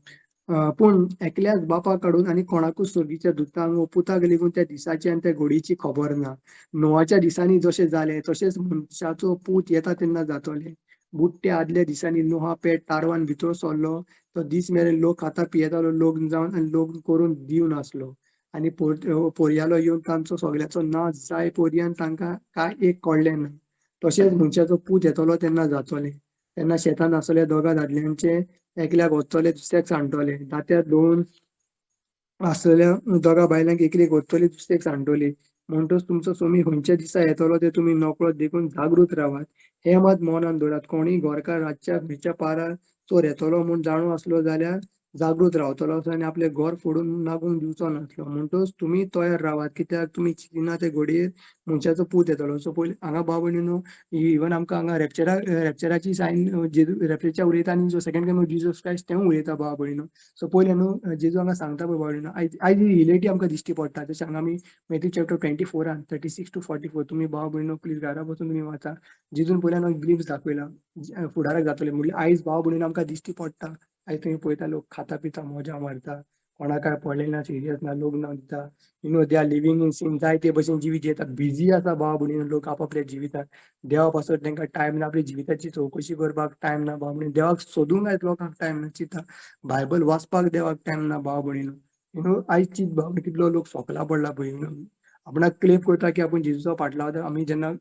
Speaker 1: पूण एकल्याच बापाक काडून आनी कोणाकूच स्वर्गीच्या दुतांक व पुताक लेगून त्या दिसाची आनी त्या घडीची खबर ना. नोवाच्या दिसांनी जशें जालें तशेंच मनशाचो पूत येता तेन्ना जातलें. बुडट्या आदल्या दिसांनी नोहा पेट तारवान भितर सरलो तो दीस मेरेन लोक खाता पियेतालो, लोक जावन आनी लोक करून दिवन आसलो. आनी पोरयालो येवन तांचो सगळ्याचो नाश जाय पोरयान तांकां कांय एक कळ्ळें ना. तशेंच मनशाचो पूत येतलो तेन्ना जातलें. तेन्ना शेतान आसलेल्या दोगां दादल्यांचे एकल्याक वचतले दुसऱ्याक सांडटले, दात्यार दोन आसलेल्या दोगां बायलांक एकलेक वचतले दुसऱ्याक सांडटले. म्हणटच तुमचो स्वामी खंयच्या दिसा येतलो ते तुमी नकळत, देखून जागृत रावात. हें मात मनान दवरात, कोणूय घरकार रातच्या खंयच्या पारार चोर येतलो म्हूण जाणू आसलो जाल्यार जागृत रावतलो आनी आपलें घर फोडून नागूंक दिवचो नासलो. म्हणटच तुमी तयार रावात, कित्याक तुमी चिंतिना ते घडयेर मनशाचो पूत येतलो. सो पयलीं हांगा भाव भयणीनो, इवन आमकां हांगा रॅप्चराची सायन, रॅप्चरच्या उलयता आनी जो सेकंड कमिंग जीजस क्रायस्ट तेंवूय उलयता भाव भयणीनो. सो पयलें न्हू जेजू हांगा सांगता पळय भाव भयणीनो, आयज ही रियलिटी आमकां दिश्टी पडटा. जशें हांगा आमी मॅथ्यू चॅप्टर 24 36 टू 44 तुमी भाव भयणीनो प्लीज घरा बसून तुमी वाचा. जेजून पयल्यान ग्लिम्स दाखयला फुडाराक जातलें. म्हणल्यार आयज भाव भयणीनो आमकां दिश्टी पडटा. आयज तुमी पळयता लोक खाता पिता मजा मारता, कोणाक काय पडलें ना, सिरियस ना, लोक ना दिता, they are living in sin, जाय ते भशेन जिवीत जियेता, बिजी आसा भाव भयणीनो लोक आपापल्या जिवितान. देवा पासत तांकां टायम ना, आपल्या जिविताची चवकशी करपाक टायम ना भाव भयणीनो, देवाक सोदूंक आयज लोकांक टायम ना, चिंता बायबल वाचपाक देवाक टायम ना भाव भयणीनो. आयज चीत भाव कितलो लोक सोकला पडला पळय, आपणाक क्लेम करता की आपूण जेजूचो फाटला, आमी जेन्ना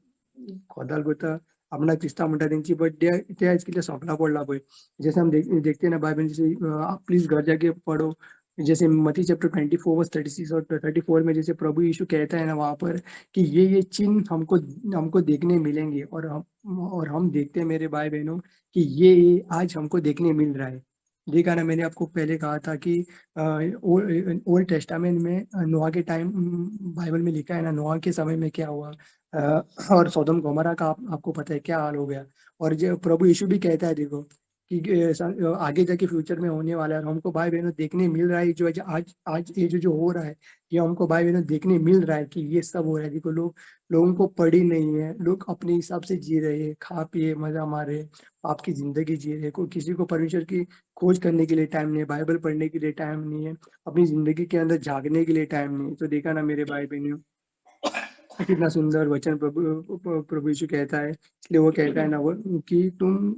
Speaker 1: खोदाल करता आपणाक क्रिस्तांव म्हणटा तेंची, बट ते आयज कितले सोंपला पडला पळय. जैसे हम देखते ना बायबल, जैसे आप प्लीज घर जाके पढ़ो, जैसे मत्ती चैप्टर 24 वर्स 36 और 34 में जैसे प्रभु यीशु कहता है ना वहाँ पर कि ये चिन्ह हमको हमको देखने मिलेंगे और हम देखते हैं मेरे भाई बहनों कि ये आज हमको देखने मिल रहा है। देखा ना, मैंने आपको पहले कहा था कि ओल्ड टेस्टामेंट में नोआ के टाइम बाइबल में लिखा है ना, नोआ के समय में क्या हुआ, और सोदम गोमरा का आपको पता है क्या हाल हो गया। और जो प्रभु यीशु भी कहता है देखो कि आगे जाके फ्यूचर में होने वाला है, और हमको भाई बहनों देखने मिल रहा है जो आज आज ये जो जो हो रहा है, ये हमको भाई बहनों देखने मिल रहा है कि ये सब हो रहा है। देखो लोगों को पड़ी नहीं है, लोग अपने हिसाब से जी रहे हैं, खा पिए मजा मारे, पाप की जिंदगी जी रहे हैं। कोई किसी को परमेश्वर की खोज करने के लिए टाइम नहीं है, बाइबल पढ़ने के लिए टाइम नहीं है, अपनी जिंदगी के अंदर झाँकने के लिए टाइम नहीं है। तो देखा ना मेरे भाई बहनों, कितना सुंदर वचन प्रभु प्रभु यीशु कहता है। इसलिए वो कहता है ना वो कि तुम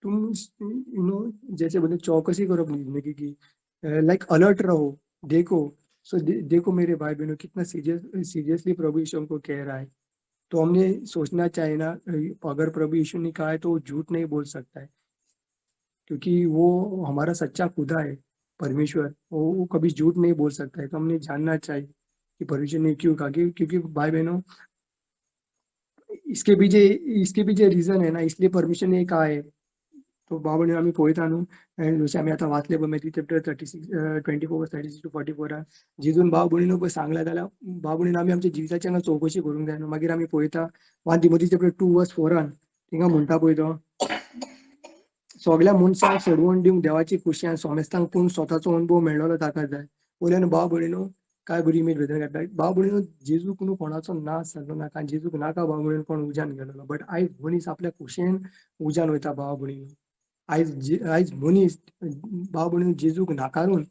Speaker 1: जैसे बोले चौकसी करो अपनी जिंदगी की, लाइक अलर्ट रहो, देखो। सो देखो मेरे भाई बहनों कितना सीरियसली प्रभु यीशु हमको कह रहा है। तो हमने सोचना चाहिए ना, अगर प्रभु यीशु ने कहा है तो वो झूठ नहीं बोल सकता है, क्योंकि वो हमारा सच्चा खुदा है परमेश्वर, वो कभी झूठ नहीं बोल सकता है। तो हमने जानना चाहिए कि परमेश्वर ने क्यों कहा, क्योंकि भाई बहनों इसके पीछे रीजन है ना, इसलिए परमेश्वर ने कहा है। तो भाव भयणीनो आमी पळयता न्हू, जशें आमी आतां वाचलें पळय मॅथ्यू चॅप्टर 36 24 36 टू 44 जितून भाव भयणीनो पळय सांगलां जाल्यार भाव भयणीनो आमी आमच्या जिविताची हांगा चवकशी करूंक जाय न्हू। मागीर आमी पळयता 1 तिमोथी चॅप्टर 2 वर्स 4 थिंगा म्हणटा पळय तो, सगळ्या मनशांक सोडवण दिवंक देवाची खुशी आनी सोमेस्तांक पूण स्वताचो अनुभव मेळ्ळो ताका जाय. पयल्यान भाव भयणीनो काय बरी इमेज भितर घातला. भाव भयणीनो जेजूक न्हू कोणाचो नाश जालो नाका, जेजूक नाका भाव भयणीनो कोण उज्यान गेलेलो. बट आयज मनीस आपल्या खुशेन उज्यान वयता भाव भयणीनो. आयज मनीस भाव भयणीनो जेजूक नाकारून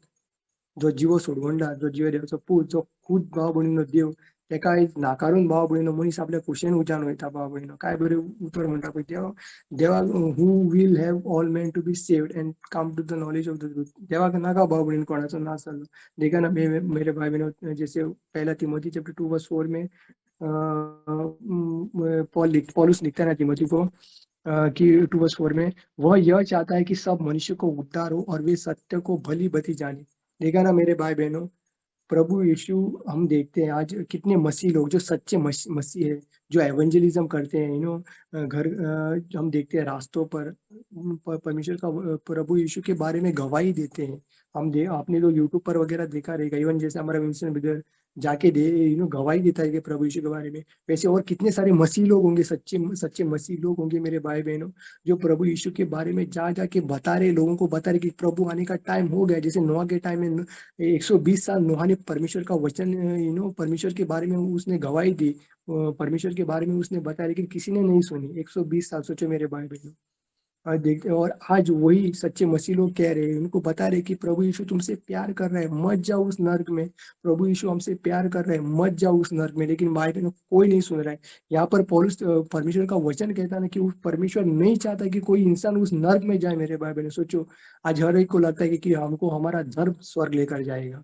Speaker 1: जो जिवो सोडवणदार, जो जिवो देवाचो पूत, जो खूद भाव भयणीनो देव, तेका आयज नाकारून भाव भयणीनो मनीस आपल्या खुशेन उज्यान वयता भाव भयणीनो. काय बरें उतर म्हणटा पळय देव, देवाक who will have all men to be saved and come to the knowledge of the truth. देवाक नाका भाव भयणीनो कोणाचो नाश जाल्लो. देखा ना मेरे भाई बहनों, जैसे पहला तिमोथी चैप्टर 2 वर्स 4 में पॉलुस लिखता है ना तिमोथी को कि 2 वर्स 4 में, वह यह चाहता है कि सब मनुष्य को उद्धार हो और वे सत्य को भली भली जाने. देखा ना मेरे भाई बहनों, प्रभु यीशु हम देखते हैं आज कितने मसीह लोग जो सच्चे मसीह है, जो एवेंजलिज्म करते हैं, you know घर हम देखते हैं रास्तों पर परमेश्वर का प्रभु यीशु के बारे में गवाही देते हैं. हम आपने तो यूट्यूब पर वगैरह देखा रहेगा, इवन जैसे हमारा विंसन ब्रदर जाके दे you know गवाही देता है कि प्रभु यीशु के बारे में. वैसे और कितने सारे मसीह लोग होंगे, सच्चे सच्चे मसीह लोग होंगे मेरे भाई बहनों, जो प्रभु यीशु के बारे में जा जाके बता रहे, लोगों को बता रहे कि प्रभु आने का टाइम हो गया. जैसे नोआ के टाइम में 120 साल नोहा ने परमेश्वर का वचन you know परमेश्वर के बारे में उसने गवाही दी, परमेश्वर के बारे में उसने बताया, लेकिन किसी ने नहीं सुनी. 120 साल, सोचो मेरे भाई बहनों. और देखते, और आज वही सच्चे मसीह लोग कह रहे हैं, उनको बता रहे कि प्रभु यीशु तुमसे प्यार कर रहे हैं, मत जाओ उस नर्क में. प्रभु यीशु हमसे प्यार कर रहे हैं, मत जाओ उस नर्क में. लेकिन भाई बहनों कोई नहीं सुन रहा है. यहाँ पर पौलुस परमेश्वर का वचन कहता है ना कि परमेश्वर नहीं चाहता कि कोई इंसान उस नर्क में जाए. मेरे भाई बहनों सोचो, आज हर एक को लगता है कि हमको हमारा धर्म स्वर्ग लेकर जाएगा.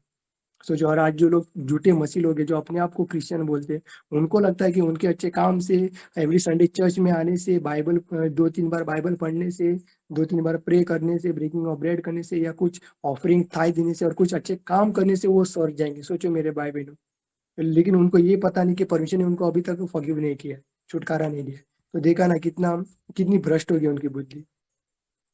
Speaker 1: सोचो, और आज जो लोग झूठे मसीह लोग हैं, जो अपने आप को क्रिश्चियन बोलते हैं, उनको लगता है कि उनके अच्छे काम से, एवरी संडे चर्च में आने से, बाइबल 2-3 बार बाइबल पढ़ने से, 2-3 बार प्रे करने से, ब्रेकिंग ऑफ ब्रेड करने से, या कुछ ऑफरिंग थाई देने से और कुछ अच्छे काम करने से वो स्वर्ग जाएंगे. सोचो मेरे भाई बहनों, लेकिन उनको ये पता नहीं कि परमेश्वर ने उनको अभी तक फॉरगिव नहीं किया, छुटकारा नहीं दिया. तो देखा ना कितनी भ्रष्ट हो गई उनकी बुद्धि.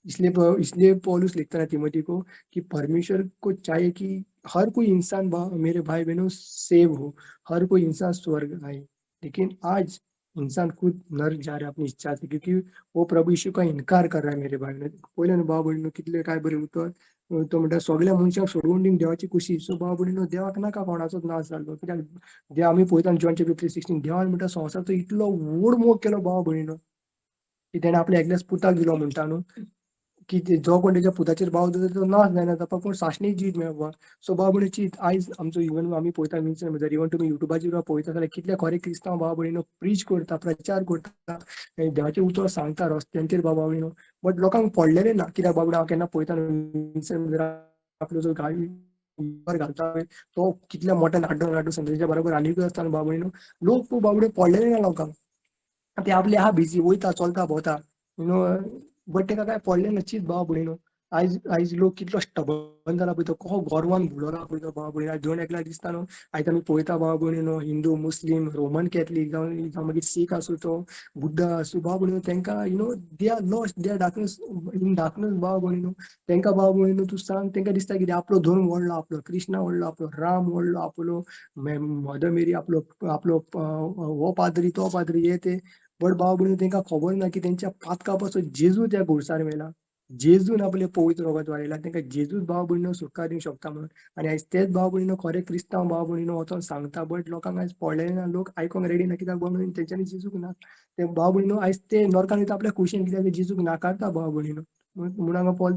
Speaker 1: इसलिए पौलुस लिखता है तिमोथी को कि परमेश्वर को चाहिए कि हर कोई इंसान मेरे भाई बहनों सेव हो, हर कोई इंसान स्वर्ग आए. लेकिन आज इंसान खुद नर्क जा रहा है अपनी इच्छा से, क्योंकि वो प्रभु यीशु का इनकार कर रहा है. मेरे भाई बहनों पयलें न्हू भाव भयणीनो कितले काय बरें उतर, तो म्हणटा सगळ्या मनशांक सोडून दिवंक देवाची खुशी. सो भाव भयणीनो देवाक नाका कोणाचोच नाश जाल्लो, कित्याक देव आमी पळयता जॉन चॅप्टर 3:16, देवान म्हणटा संवसाराचो इतलो व्हड मोग केलो भाव भयणीनो की तेणें आपल्या एकल्याच पुताक दिलो म्हणटा न्हू, की जो कोण तेच्या पुताचेर भाव दवरता तो नाश जायना जावपाक, पूण सासणीक जिवीत मेळपाक. सो भाव भयणीनो चीत आयज आमचो इवन आमी पळयता विन्सन ब्रदर, इवन तुमी युट्यूबाचेर पळयता जाल्यार कितले खरे क्रिस्तांव भाव भयणीनो प्रीच करता, प्रचार करता, देवाचें उतर सांगता रस्त्यांचेर भाव भयणीनो, बट लोकांक पडलेलें ना. कित्याक बाबडो हांव केन्ना पळयता विन्सन ब्रदर आपलो जो गाडी घालता तो कितल्या मोठ्यान आड्डो आड्डो संदेशा बरोबर आनीकूय आसता न्हू भाव भयणीनो, लोक बाबडे पडलेले ना लोकांक, ते आपले आहा बिजी वयता चलता भोंवता you know, but तेका काय पडलें ना. चीत भाव भयणीनो आयज आयज लोक कितलो स्टबर्न जाला पळय, तो कसो गोरवान भुलोला पळय तो भाव भयणीनो. आयज जण एकल्याक दिसता न्हू, आयज आमी पळयता भाव भयणीनो हिंदू मुस्लीम रोमन कॅथलीक जावं मागीर सीख आसूं तो बुद्ध आसूं भाव भयणीनो, तेंकां you know they are lost, they are darkness in darkness भाव भयणीनो. तेंकां भाव भयणीनो तूं सांग, तेंकां दिसता कितें आपलो धर्म व्हडलो, आपलो कृष्णा व्हडलो, आपलो राम व्हडलो, आपलो मदर मेरी, आपलो आपलो हो पाद्री तो पाद्री हे ते. बट भाव भयणीनो तेंकां खबर ना की तेंच्या पातका पासून जेजू त्या घुडसार मेला, जेजून आपलें पवित्र रगत वाडयलां, तेंकां जेजूच भाव भयणीनो सुटका दिवंक शकता म्हणून. आनी आयज तेच भाव भयणीनो खरे क्रिस्तांव भाव भयणीनो वचोन सांगता, बट लोकांक आयज पडलेलें ना, लोक आयकोंक रेडी ना, कित्याक भाव भयणीनो तेंच्यांनी जेजूक ना. ते भाव भयणीनो आयज ते नरकान वयता आपल्या खुशयेन, कित्याक ते जेजूक नाकारता भाव भयणीनो. म्हणून हांगा पॉल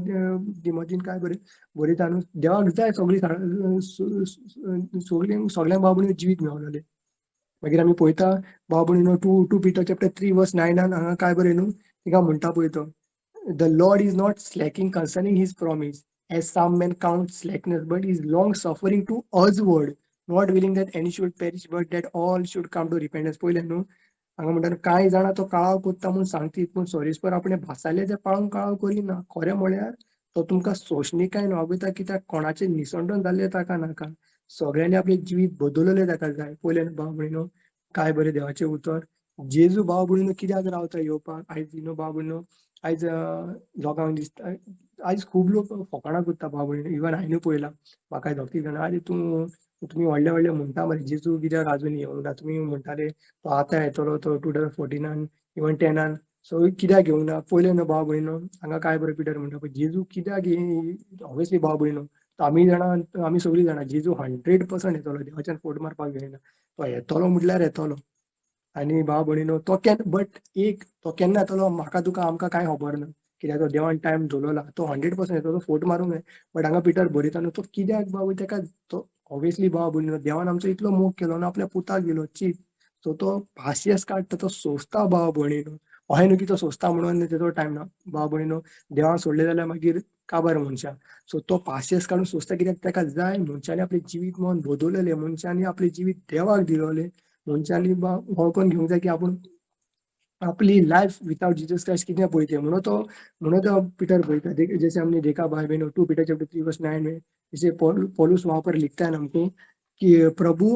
Speaker 1: तिमोथीन काय बरें बरयता न्हू, देवाक जाय सगळीं सगळीं सगळ्यांक भाव भयणीनो जिवीत मेळोवलें. मागीर आमी पळयता भाव भयणीनो 2 Peter chapter 3 verse 9 हांगा काय बरें न्हू, तिका म्हणटा पळय तो, the Lord is not slacking concerning his promise, as some men count slackness, but is long suffering to usward, not willing that any should perish, but that all should come to repentance. पयलें न्हू हांगा म्हणटा कांय जाणां तो काळाव कोत्ता म्हूण सांगतीत, पूण सोरीसपर आपणें भासायलें तें पाळूंक काळाव करिना. खरें म्हळ्यार तो तुमकां सोंसणीकायेन वागयता, कित्याक कोणाचें निसंडण जाल्लें ताका नाका, सगळ्यांनी आपलें जिवीत बदललें ताका जाय. पयलें भाव भयणीनो काय बरें देवाचें उतर. जेजू भाव भयणीनो कित्याक रावता येवपाक? आयज you know भाव भयणीनो आयज लोकांक दिसता, आयज खूब लोक फकाणां करता भाव भयणीनो. इवन हांवें पळयलां, म्हाका दोग तीग जाणां, आरे तूं तुमी व्हडले व्हडले म्हणटा मरे जेजू कित्याक आजून येवंक ना, तुमी म्हणटाले तो आतां येतलो, तो 2014 इवन 10 . सो कित्याक घेवंक ना पयलें न्हू भाव भयणो, हांगा काय बरें पिटर म्हणटा पळय जेजू कित्याक, ऑब्वियसली भाव भयणो आमी जाणा, आमी सगळीं जाणा जेजू 100% येतलो, देवाच्यान फोट मारपाक जायना, तो येतलो म्हटल्यार येतलो. आनी भाव भयणीनो तो केन्ना, बट एक तो केन्ना येतलो म्हाका तुका आमकां कांय खबर ना, कित्याक तो देवान टायम दवरला, तो 100% येतलो, फोट मारूंक जाय. बट हांगा पिटर बरयता न्हू तो कित्याक बाबू तेका तो ऑब्वियसली भाव भयणीनो देवान आमचो इतलो मोग केलो ना, आपल्या पुताक दिलो चीत, सो तो पासियेंस काडटा, तो सोंसता भाव भयणीनो. अशें न्हू की तो सोंसता म्हणून तेजो टायम ना भाव भयणीनो, देवान सोडलें जाल्यार मागीर काबार मनशां. सो तो पासियेंस काडून सोंसता कित्याक तेका जाय मनशांनी आपलें जिवीत मन बदललें, मनशांनी आपलें जिवीत देवाक दिलोलें, मनशांनी वळखून घेवंक जाय की आपूण आपली लाइफ विदाउट जीसस क्राइस्ट कितें पळय तें. म्हणून तो पिटर पळयता. जैसे हमने देखा भाई बहनों 2 पीटर चैप्टर 3 वर्स 9 में जैसे पौलुस वहां पर लिखता है ना हमको कि प्रभु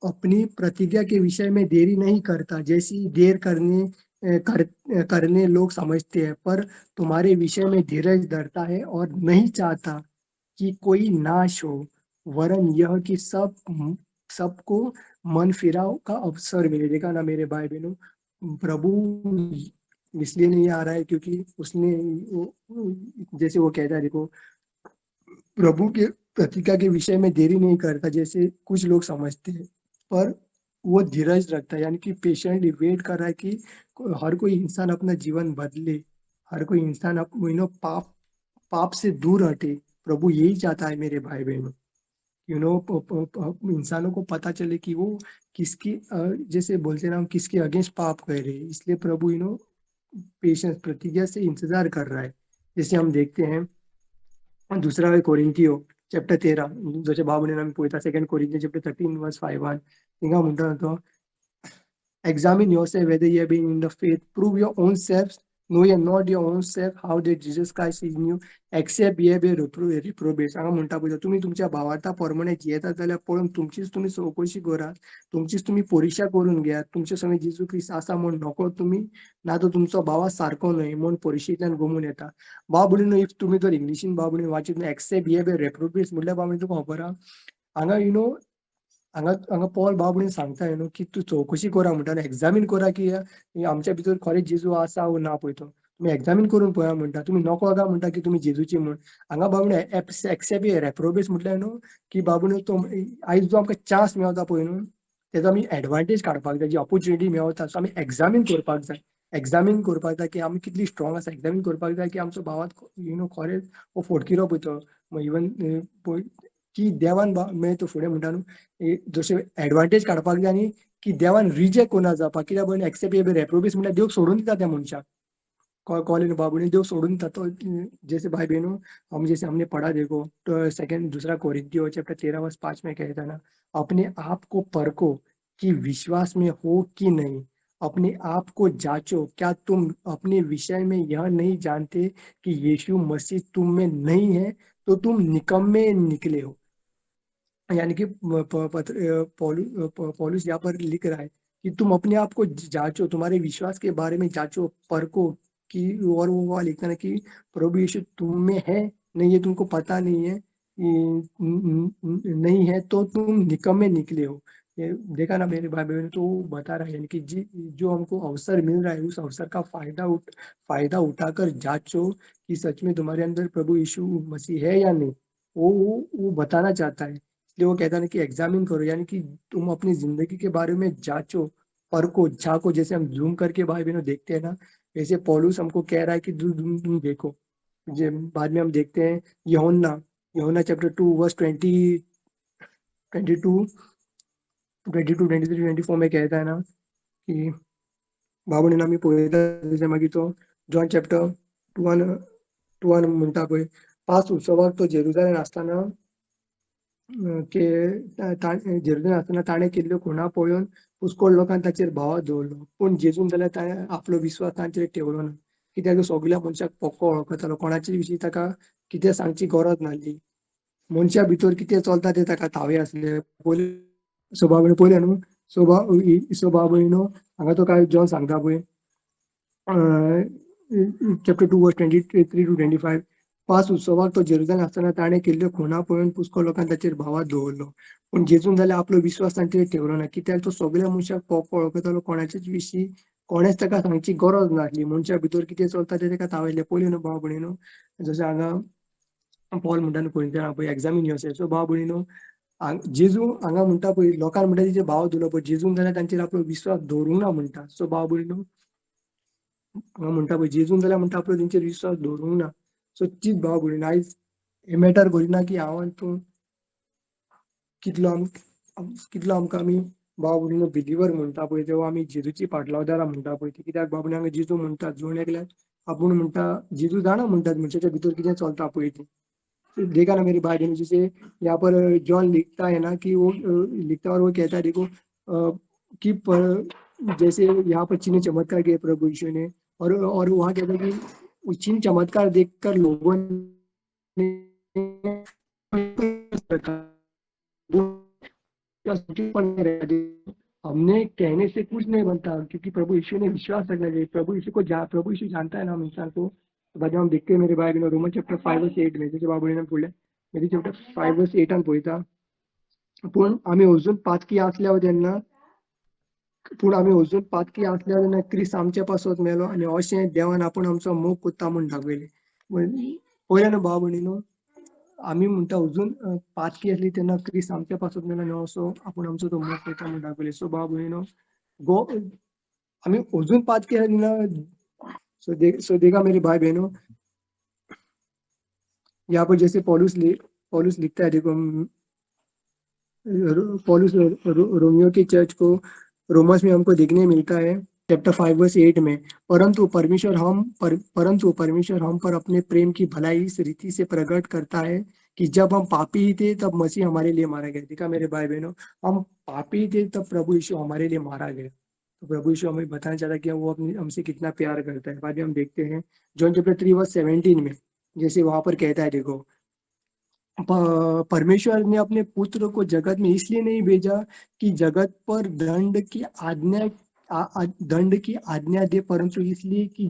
Speaker 1: अपनी प्रतिज्ञा के विषय में देरी नहीं करता, जैसी देर करने लोग समझते हैं, पर तुम्हारे विषय में धीरज धरता है और नहीं चाहता कि कोई नाश हो, वरन यह कि सबको मन फिराव का अवसर मिले। देखा ना मेरे भाई बहनों, प्रभु इसलिए नहीं आ रहा है क्योंकि उसने जैसे वो कहता है, देखो प्रभु के प्रतिज्ञा के विषय में देरी नहीं करता जैसे कुछ लोग समझते हैं, पर वो धीरज रखता है, यानी कि पेशेंटली वेट कर रहा है कि हर कोई इंसान अपना जीवन बदले, हर कोई इंसान पाप से दूर हटे। प्रभु यही चाहता है मेरे भाई बहनों, इंसानों को पता चले कि वो किसकी, जैसे बोलते ना, हम किसके अगेंस्ट पाप कर रहे हैं। इसलिए प्रभु पेशेंस प्रतिज्ञा से इंतजार कर रहा है। जैसे हम देखते हैं दूसरा है कोरिंथियो चैप्टर 13, जशें भाव भयणीन आमी पळयता सेकंड कोरिंथियो चैप्टर 13 वर्स 5 1, थिंगा म्हणटा तो examine yourself whether you have been in the faith, prove your own self, know ye not your own self how that Jesus Christ is new, except ye be reprobate. हांगा म्हणटा पळय तुमी तुमच्या भावार्था प्रमाणे जियेतात जाल्यार पळोवन तुमचीच तुमी चवकशी करात, तुमचीच तुमी परिक्षा करून घेयात, तुमचे संगे जेजू क्रिस्त आसा म्हूण नको तुमी, ना तर तुमचो भावा सारको न्हय म्हूण परिक्षेंतल्यान गमून येता. भाव भयणीनो, if तुमी जर इंग्लिशीन भाव भयणीन वाचीत न्हय एक्सेप्ट ये बी रेप्रोबेट्स म्हटल्यार भाव भयणीन तुका खबर आहा, हांगा हांगा हांगा पॉल भाव भयणीन सांगता की तूं चवकशी करा म्हणटा, एग्जामीन करा की आमच्या भितर खरें जेजू आसा वो ना पळय तो, तुमी एग्जामीन करून पळया म्हणटा, तुमी नको काय म्हणटा की तुमी जेजूची म्हूण. हांगा भाव भयणीन एक्सेप्ट ये रेप्रोबेट्स म्हटल्यार न्हू की भाव भयणीन तो आयज जो आमकां चान्स मेवता पळय न्हू तेजो आमी एडवांटेज काडपाक जाय, जी ऑपोर्चुनिटी मेवता सो आमी एग्जामीन करपाक जाय, एग्जामीन करपाक जाय की आमी कितली स्ट्रॉंग आसा, एग्जामीन करपाक जाय की आमचो भावात खरेंच हो फोटकिरो पळय तो, इवन पळय की देवान मागीर तो फुडें म्हणटा न्हू जशें एडवांटेज काडपाक जाय आनी की देवान रिजेक्ट कोना जावपाक, कित्याक पळय एक्सेप्ट ये रेप्रोबेट्स म्हटल्यार देव सोडून दिता त्या मनशाक, कॉल भाव भयणी देव सोडून दिता तो. जैसे भाई बहनों हम जैसे हमने पढ़ा देखो तो सेकंड दूसरा कोरिंथियो चैप्टर 13 वर्स 5 में कहता ना, अपने आप को परखो कि विश्वास में हो कि नहीं, अपने आप को जांचो, क्या तुम अपने विषय में यह नहीं जानते कि यीशु मसीह तुम में नहीं है तो तुम निकम्मे निकले हो। यानी कि पौलुस यहाँ पर लिख रहा है कि तुम अपने आप को जांचो, तुम्हारे विश्वास के बारे में जांचो, परखो कि, और वो लिखता है कि प्रभु यीशु तुम में है नहीं, ये तुमको पता नहीं है, नहीं है तो तुम निकम्मे निकले हो। ये देखा ना मेरे भाई बहन, तो बता रहा है यानी कि जो हमको अवसर मिल रहा है उस अवसर का फायदा उठाकर जांचो कि सच में तुम्हारे अंदर प्रभु यीशु मसीह है या नहीं, वो बताना चाहता है। इसलिए वो कहता है कि एग्जामिन करो, यानी कि तुम अपनी जिंदगी के बारे में जांचो, परखो, झांको। जैसे हम जूम करके भाई बहनों देखते हैं ना, वैसे पौलुस हमको कह रहा है कि तुम देखो। बाद में हम देखते हैं यूहन्ना चैप्टर 2 वर्स 22, 23, 24 में कहता है ना कि बाबू ने आमी पळयता जशें मागीर तो जॉन चॅप्टर 2 म्हणटा पळय, पास उत्सवाक तो जेरुजालेम आसतना के जेरुजालेम आसतना ताणें केल्ल्यो खुणा पळोवन पुष्कळ लोकान ताचेर भाव दवरलो, पूण जेजून जाल्यार ताणें आपलो विस्वास तांचेर ठेवलो ना, कित्याक तो सगल्या मनशाक पक्को वळखतालो, कोणाचे विशीं ताका कितें सांगची गरज नासली, मनशा भितर कितें चलता तें ताका थावें आसलें। स्वभाव पयलें न्हू, स्वभाव भयणो हांगा तो काय जॉन सांगता पळय चॅप्टर 2 वर्स 23 टू 25, पास उत्सवाक तो जेरुजालेम आसतना ताणें केल्ल्यो खुणा पळोवन पुष्कळ लोकान ताचेर भावार्थ दवरलो, पूण जेजून जाल्यार आपलो विस्वास तांचेर ठेवलो ना, कित्याक तो सगल्या मनशाक पक्को वळखतालो, कोणाचेच विशीं कोणेच ताका सांगची गरज नासली. मनशा भितर कितें चलता तें ताका तावयलें. पयलीं न्हू भाव भयणीनो, जशें हांगा पॉल म्हणटा न्हू कोरिंथियनां पळय, एग्जामीन योरसेल्फ. सो भाव भयणीनो, जेजू हांगा म्हणटा पळय, लोकांक म्हणटा तेजे भाव दिलो, पळय जेजून जाल्यार तांचेर आपलो विश्वास दवरूंक ना म्हणटा. सो भाव भयणीनो, हांगा म्हणटा पळय जेजून जाल्यार म्हणटा आपलो तेंचेर विश्वास दवरूंक ना. सो तीच भाव भयणीनो, आयज हें मॅटर करिना की हांव आनी तूं कितलो आमकां आमी भाव भयणीनो बिलीवर म्हणटा पळय, तेव्हा आमी जेजूची पाटलावदारां म्हणटा पळय. कित्याक भाव भयणीनो, हांगा जेजू म्हणटा जण एकल्याक आपूण म्हणटा, जेजू जाणा म्हणटात मनशाच्या भितर कितें चलता पळय तें. देखा ना मेरे भाई बहनों, जैसे यहाँ पर जॉन लिखता है ना कि वो लिखता और वो कहता है, देखो कि जैसे यहाँ पर चिन्ह चमत्कार किए प्रभु यीशु ने, और वहाँ कहता है कि वो चिन्ह चमत्कार देखकर लोगों ने हमने कहने से कुछ नहीं बनता, क्योंकि प्रभु यीशु ने विश्वास रखना चाहिए। प्रभु यीशु को प्रभु यीशु जानता है ना हम इंसान को। तो बाद में हम देखते हैं मेरे भाई बहनों, रोमन चैप्टर 5 वर्स 8 में, जैसे बाबू ने बोले मेरी चैप्टर 5 वर्स 8 आन पळयता, पूण आमी अजून पातकी आसल्यार तेन्ना, पूण आमी अजून पातकी आसल्यार तेन्ना क्रिस्त आमचे पासत मेलो आनी अशें देवान आपूण आमचो मोग कोत्ता म्हूण दाखयलें. पयल्या न्हू भाव भयणीनो, आमी म्हणटा अजून पातकी आसली तेन्ना क्रिस्त आमचे पासत मेलो आनी असो आपूण आमचो तो मोग कोत्ता म्हूण दाखयलें. सो भाव भयणीनो, गो आमी अजून पातकी आसली तेन्ना, सो देखा मेरे भाई बहनों, यहाँ पर जैसे पॉलुस लिखता है, देखो पॉलुस रोमियो की चर्च को रोमस में हमको देखने मिलता है चैप्टर 5 वर्स 8 में, परंतु परमेश्वर हम पर अपने प्रेम की भलाई इस रीति से प्रकट करता है कि जब हम पापी ही थे तब मसीह हमारे लिए मारा गया। देखा मेरे भाई बहनों, हम पापी थे तब प्रभु यीशु हमारे लिए मारा गया। तो प्रभु यीशु हमें बताना चाहता है कि वो अपनी हमसे कितना प्यार करता है। बाद में हम देखते हैं जॉन चैप्टर 3 वर्स 17 में, जैसे वहां पर कहता है, देखो परमेश्वर ने अपने पुत्र को जगत में इसलिए नहीं भेजा कि जगत पर दंड की आज्ञा दे, परंतु इसलिए कि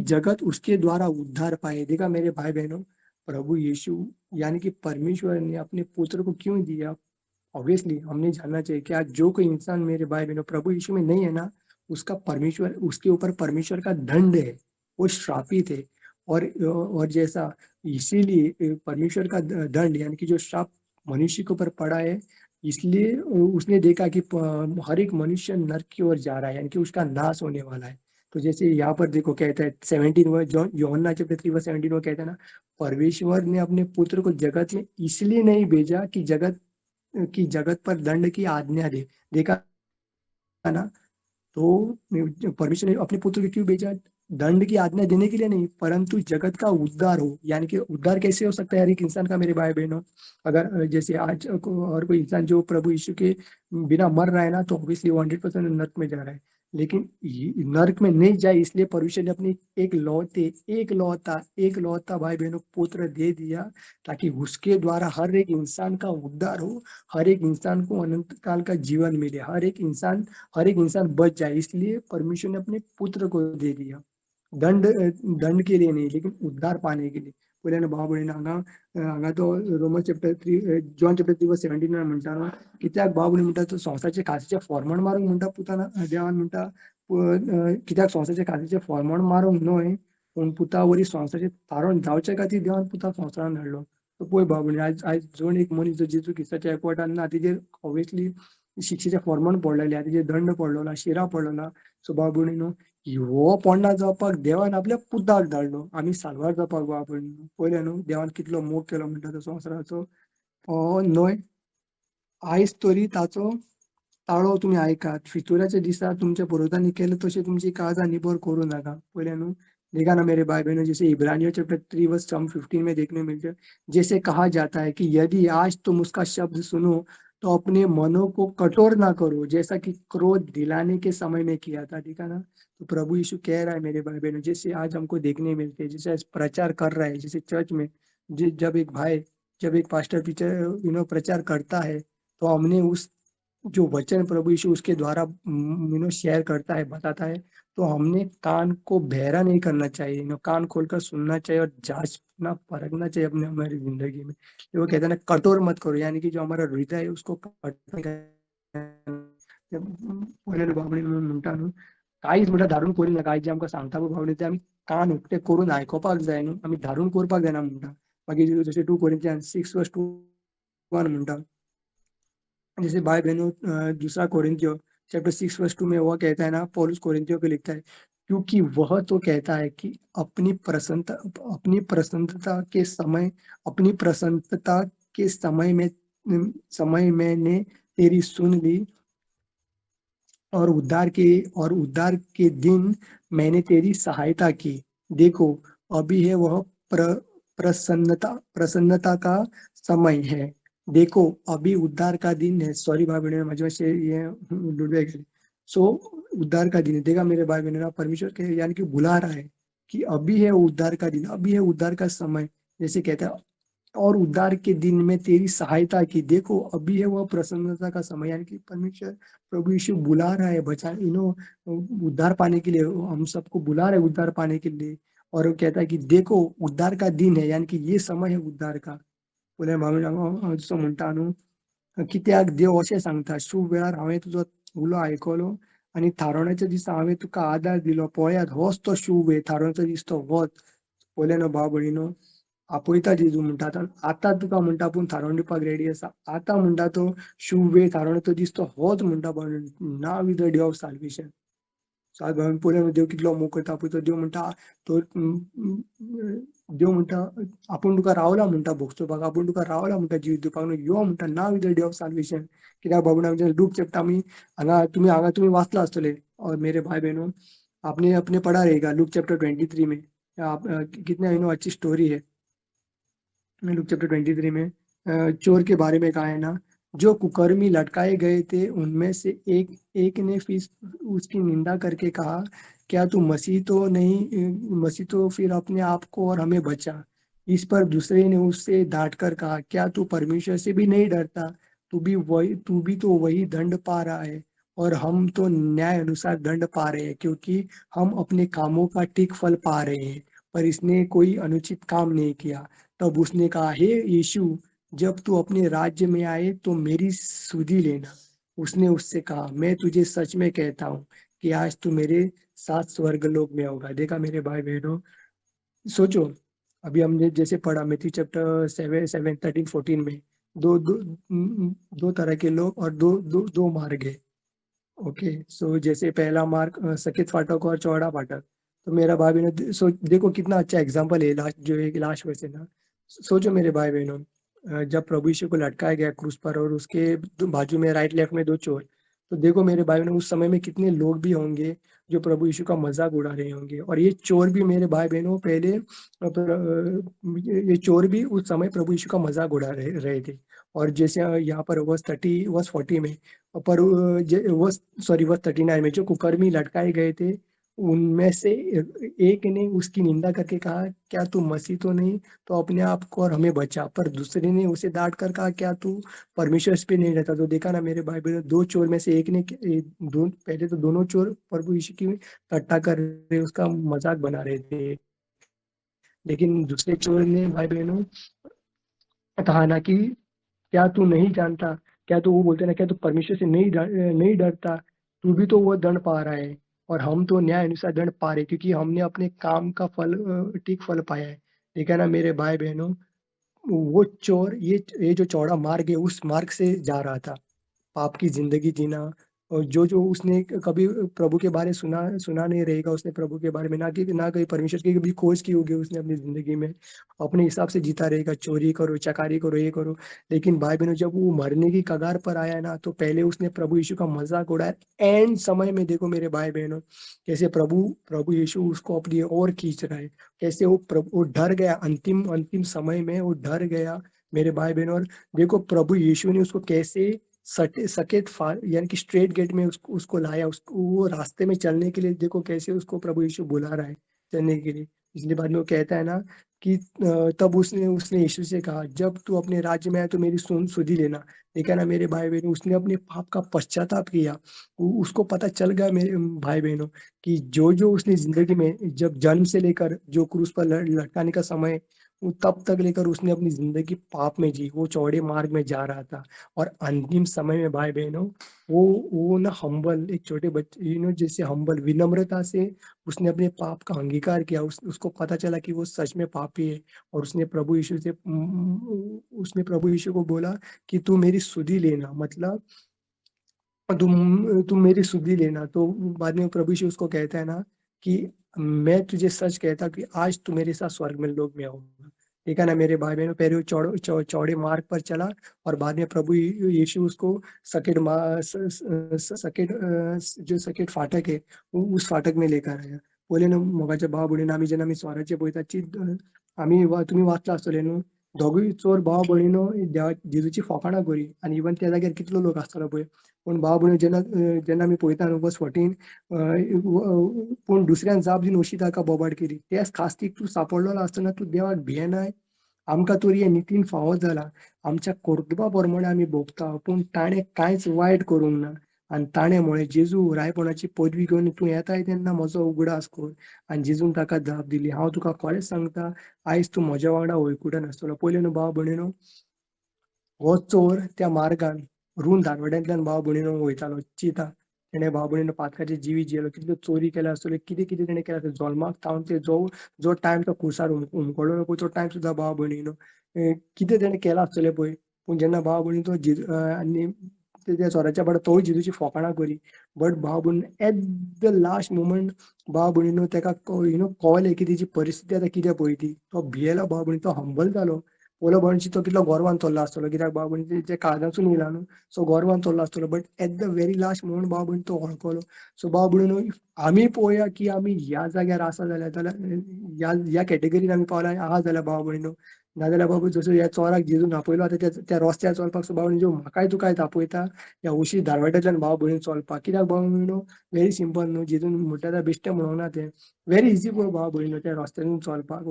Speaker 1: जगत उसके द्वारा उद्धार पाए। देखा मेरे भाई बहनों, प्रभु यीशु यानी कि परमेश्वर ने अपने पुत्र को क्यों दिया? ऑब्वियसली हमने जानना चाहिए कि आज जो कोई इंसान मेरे भाई बहनों प्रभु यीशु में नहीं है ना, उसका परमेश्वर, उसके ऊपर परमेश्वर का दंड है, वो श्रापित है। और जैसा इसीलिए परमेश्वर का दंड यानी कि जो श्राप मनुष्य के ऊपर पड़ा है, इसलिए उसने देखा कि हर एक मनुष्य नरक की ओर जा रहा है, यानी कि उसका नाश होने वाला है। तो जैसे यहाँ पर देखो कहता है 17 वर्स, यूहन्ना चैप्टर 3 वर्स 17 वो कहता है ना, परमेश्वर ने अपने पुत्र को जगत में इसलिए नहीं भेजा कि जगत पर दंड की आज्ञा दे। देखा ना, तो परमेश्वर ने अपने पुत्र को क्यों भेजा? दंड की आज्ञा देने के लिए नहीं, परंतु जगत का उद्धार हो। यानी कि उद्धार कैसे हो सकता है हर एक इंसान का मेरे भाई बहनों? अगर जैसे आज और कोई इंसान जो प्रभु यीशु के बिना मर रहा है ना, तो ऑब्वियसली वो 100% नर्क में जा रहा है। लेकिन नर्क में नहीं जाए इसलिए परमेश्वर ने अपनी एक लौता भाई बहनों पुत्र दे दिया, ताकि उसके द्वारा हर एक इंसान का उद्धार हो, हर एक इंसान को अनंत काल का जीवन मिले, हर एक इंसान बच जाए। इसलिए परमेश्वर ने अपने पुत्र को दे दिया, दंड के लिए नहीं, लेकिन उद्धार पाने के लिए। पयल्यान भाव भयणीन हांगा, हांगा तो Roman chapter 3, John chapter 3 verse 17 म्हणटा न्हू, कित्याक भाव भयणी म्हणटा तो संवसाराचे खासीचे फॉर्मण मारूंक म्हणटा पुतान, देवान म्हणटा, कित्याक संवसाराचे खासीचे फॉर्मण मारूंक न्हय, पूण पुता वरी संवसाराचे तारण जावचे खातीर देवान पुताक संवसारान धाडलो। तो पळय भाव भयणी, आयज जण एक मनीस जो जेजू क्रिस्ताच्या एकवटान ना, तेजेर ऑब्वियसली शिक्षेचें फॉर्मण पडलेलें, तेजेर दंड पडलो ना, शिरा पडलो ना। सो भाव भयणी न्हू, हो पोंडा जावपाक देवान आपल्या पुताक धाडलो, आमी साल्वार जावपाक भाव भयणी। पयलें न्हू देवान कितलो मोग केलो म्हणटा तो संवसाराचो, हो न्हय आयज तरी ताचो ताळो तुमी आयकात, फितुराच्या दिसा तुमच्या पुर्वजांनी केलें तशें तुमची काळजां निबर करूं नाका। पयलें न्हू देखा ना मेरे भाई बहनों, जैसे इब्रानियों चैप्टर 3 वर्स 15 में देखने मिलते हैं, जैसे कहा जाता है कि यदि आज तुम उसका शब्द सुनो तो अपने मनों को कठोर ना करो, जैसा कि क्रोध दिलाने के समय में किया था। देखा ना, तो प्रभु यीशु कह रहा है मेरे भाई बहनों, जैसे आज हमको देखने मिलते हैं, जैसे आज प्रचार कर रहा है, जैसे चर्च में जब एक भाई, जब एक पास्टर टीचर प्रचार करता है, तो हमने उस जो वचन प्रभु यीशु उसके द्वारा शेयर करता है, बताता है, तो हमने कान को बहरा नहीं करना चाहिए, कान खोलकर सुनना चाहिए और जांचना परखना चाहिए अपने हमारी जिंदगी में। वो कहते हैं ना, कठोर मत करो, यानी कि जो हमारा हृदय है उसको कठोर। पयलें बाबडी म्हणटा न्हू, कांयच म्हणटा धाडून करिना. कांय जें आमकां सांगता पळय भावने तें आमी कान उक्ते करून आयकोपाक जाय न्हू, आमी धाडून करपाक जायना म्हणटा. मागीर जशें 2 Corinthians 6:1 म्हणटा, जैसे भाई बहनों दूसरा कोरिंथियो चैप्टर 6:2 में वह कहता है ना, पौलुस कोरिंथियो को लिखता है, क्योंकि वह तो कहता है कि अपनी प्रसन्नता के समय में समय मैंने तेरी सुन ली और उद्धार के दिन मैंने तेरी सहायता की। देखो अभी है वह प्रसन्नता का समय है, देखो अभी उद्धार का दिन है। सॉरी भाई बहनों, मजे से ये लुटवे गए। सो उद्धार का दिन है। देखा मेरे भाई बहनों, परमेश्वर के यानी कि बुला रहा है कि अभी है उद्धार का दिन, अभी है उद्धार का समय, जैसे कहता है और उद्धार के दिन में तेरी सहायता की। देखो अभी है वह प्रसन्नता का समय, यानी कि परमेश्वर प्रभु यीशु बुला रहा है बचा इनो उद्धार पाने के लिए, हम सबको बुला रहे उद्धार पाने के लिए। और वो कहता है कि देखो उद्धार का दिन है, यानी कि ये समय है उद्धार का। बोले भाव म्हणटा न्हू कित्याक देव अशें सांगता, शुभ वेळार हांवें तुजो उलो आयकलो आनी थारोवण्याच्या दिसा हांवें तुका आदार दिलो, पळयात होच तो शुभ वेळ, थारोवण्याचो दीस तो होच। पळयलें न्हू भाव भयणीनो, आपयता जेजू म्हणटा आतां, आतां तुका म्हणटा आपूण थारोवन दिवपाक रेडी आसा, आतां म्हणटा तो शुभ वेळ, थारोवण्याचो दीस तो होच म्हणटा। Now is the day of salvation. पळयलें देव कितलो मोग करता, पळय तो देव म्हणटा, तो देव म्हणटा आपूण तुका रावला म्हणटा भोगसोवपाक, आपूण तुका रावला म्हणटा जीव दिवपाक, न्हू यो म्हणटा now is the day of salvation. कित्याक बाबू आमच्या लूक चॅप्टर आमी हांगा तुमी वाचला आसतले, और मेरे भाई बहनों आपने अपने पढ़ा रहेगा लूक चैप्टर 23 में, आप कितना you know अच्छी स्टोरी है। लूक चैप्टर 23 में चोर के बारे में कहा है ना, जो कुकर्मी लटकाए गए थे उनमें से एक ने फिर उसकी निंदा करके कहा, क्या तू मसीह तो नहीं, मसीह तो फिर अपने आप को और हमें बचा। इस पर दूसरे ने उससे डांट कर कहा, क्या तू परमेश्वर से भी नहीं डरता, तू भी तो वही दंड पा रहा है और हम तो न्याय अनुसार दंड पा रहे हैं, क्योंकि हम अपने कामों का ठीक फल पा रहे हैं, पर इसने कोई अनुचित काम नहीं किया। तब उसने कहा, हे यीशु, जब तू अपने राज्य में आए तो मेरी सुधि लेना। उसने उससे कहा, मैं तुझे सच में कहता हूँ कि आज तू मेरे साथ स्वर्गलोक में होगा। देखा मेरे भाई बहनों, सोचो अभी हमने जैसे पढ़ा मैथ्यू चैप्टर 7, 7, 13, 14 में दो दो दो तरह के लोग और दो दो दो मार्ग है। ओके, सो जैसे पहला मार्ग सकेत फाटक और चौड़ा फाटक। तो मेरा भाई बहनों सो देखो कितना अच्छा एग्जाम्पल है लास्ट, जो एक लास्ट वर्स है ना। सोचो मेरे भाई बहनों, जब प्रभु यीशु को लटकाया गया क्रूस पर और उसके बाजू में राइट लेफ्ट में दो चोर, तो देखो मेरे भाई बहनों उस समय में कितने लोग भी होंगे जो प्रभु यीशु का मजाक उड़ा रहे होंगे। और ये चोर भी मेरे भाई बहनों पहले ये चोर भी उस समय प्रभु यीशु का मजाक उड़ा रहे थे। और जैसे यहाँ पर वर्स 30 वर्स 40 में पर वर्स 39 में जो कुकर्मी लटकाए गए थे उनमें से एक ने उसकी निंदा करके कहा, क्या तू मसीह तो नहीं, तो अपने आप को और हमें बचा। पर दूसरे ने उसे डांट कर कहा, क्या तू परमेश्वर पे नहीं रहता। तो देखा ना मेरे भाई बहनों, दो चोर में से एक ने दो, पहले तो दोनों चोर प्रभु यीशु की टट्टा कर रहे, उसका मजाक बना रहे थे, लेकिन दूसरे चोर ने भाई बहनों कहा ना कि क्या तू नहीं जानता, क्या तू, वो बोलते ना, क्या तू परमेश्वर से नहीं डरता, तू भी तो वो दंड पा रहा है और हम तो न्याय अनुसार दंड पा रहे, क्योंकि हमने अपने काम का फल ठीक फल पाया है। ठीक है ना मेरे भाई बहनों, वो चोर ये जो चौड़ा मार्ग है उस मार्ग से जा रहा था, पाप की जिंदगी जीना, और जो जो उसने कभी प्रभु के बारे सुना सुना नहीं रहेगा, उसने प्रभु के बारे में ना कि ना कभी परमेश्वर की कभी खोज की होगी उसने अपनी जिंदगी में, अपने हिसाब से जीता रहेगा, चोरी करो, चकारी करो, ये करो। लेकिन भाई बहनों जब वो मरने की कगार पर आया ना, तो पहले उसने प्रभु यीशु का मजाक उड़ाया। एंड समय में देखो मेरे भाई बहनों कैसे प्रभु यीशु उसको अपनी ओर खींच रहा है, कैसे वो डर गया, अंतिम अंतिम समय में वो डर गया मेरे भाई बहनों। और देखो प्रभु यीशु ने उसको कैसे सकेत यानी कि स्ट्रेट गेट में उसको लाया, उसको वो रास्ते में चलने के लिए देखो कैसे उसको प्रभु यीशु बुला रहा है चलने के लिए। इसलिए बाद में वो कहता है ना कि तब उसने उसने यीशु से कहा, जब तू अपने राज्य में आए तो मेरी सुधि लेना। देखा ना मेरे भाई बहनों, उसने अपने पाप का पश्चाताप किया, उसको पता चल गया मेरे भाई बहनों कि जो जो उसने जिंदगी में जब जन्म से लेकर जो क्रूस पर लटकाने का समय तब तक लेकर उसने अपनी जिंदगी पाप में जी, वो चौड़े मार्ग में जा रहा था। और अंतिम समय में भाई बहनों वो ना हम्बल, एक छोटे बच्चे you know जैसे हम्बल विनम्रता से उसने अपने पाप का अंगीकार किया। उसको पता चला कि वो सच में पापी है और उसने प्रभु यीशु से उसने प्रभु यीशु को बोला कि तू मेरी सुधि लेना, मतलब तुम मेरी सुधि लेना। तो बाद में प्रभु यीशु उसको कहता है ना कि मैं तुझे सच कहता कि आज तू मेरे साथ स्वर्ग में लोग में आऊंगा। ठीक है ना मेरे भाई बहनों, पहले वो चौड़े मार्ग पर चला और बाद में प्रभु यीशु उसको सकेट सकेट जो सकेट फाटक है वो उस फाटक में लेकर आया। बोले न्हू मोगाचे भाव भयणीन आमी जेन्ना आमी स्वराचे पळयता आमी तुमी वाचला आसतले न्हू, दोगूय चोर भाव भयणीनो देवा जेजूची फोकाणां करी आनी इवन त्या जाग्यार कितलो लोक आसतलो पळय। पूण भाव भयणीनो जेन्ना जेन्ना आमी पळयता न्हू वर्स 14, पूण दुसऱ्यान जाप दिवन अशी ताका बोबाट केली, त्याच खास्तीक तूं सापडलेलो आसतना तूं देवाक भियेनाय, आमकां तरी हे नितीन फावो जाला, आमच्या कर्तुबा प्रमाणे आमी भोगता, पूण ताणें कांयच वायट करूंक ना। आनी ताणें म्हळें, जेजू रायपणाची पदवी घेवन तूं येताय तेन्ना म्हजो उगडास कर। आनी जेजून ताका जाप दिली, हांव तुका खरेंच सांगता, आयज तूं म्हज्या वांगडा वळकुटान आसतलो। पयलें न्हू भाव भयणीनो, हो चोर त्या मार्गान रूंद दारवड्यांतल्यान भाव भयणीनो वयतालो। चिंता तेणें भाव भयणीनो पातकाचें जिवीत जियेलो, कितल्यो चोरी केल्या आसतल्यो, कितें कितें तेणें केलें आसतलें। जल्माक थावन ते जो जो टायम तो खुर्सार हुमकळ्ळो पळय तो टायम सुद्दां भाव भयणीनो कितें तेणें केलां आसतलें पळय। पूण जेन्ना भाव भयणीनो तो जेजू आनी त्या चोराच्या बारा तोय जेजूची फोकाणां करी, बट भाव भयणीनो एट the last moment भाव भयणीनो तेका you know कळलें की तेजी परिस्थिती आतां कितें पळय ती, तो भियेलो भाव भयणीनो, तो हंबल जालो। पयलो भाव तो कितलो गोरवान चल्लो आसतलो, कित्याक भाव भयणी तेच्या काळजांतसून येयला न्हू, सो गोरवान चल्लो आसतलो, but at the very last moment भाव भयणी तो वळखलो। सो भाव भयणीनो आमी पळोवया की आमी ह्या जाग्यार आसा जाल्यार, जाल्यार ह्या कॅटेगरीन आमी पावला आहा जाल्यार भाव भयणीनो, नाजाल्यार बाबू जसो ह्या चोराक जेजून आपयलो आतां त्या रस्त्यार चलपाक, सो भाव भयणीनो म्हाकाय तुकाय तापयता ह्या उशी दारवाट्यांतल्यान भाव भयणीन चलपाक, कित्याक भाव भयणीनो व्हेरी सिंपल न्हू, जेजून म्हटल्यार आतां बेश्टें म्हणूंक ना तें, व्हेरी इजी पळय भाव भयणीनो त्या रस्त्यान चलपाक,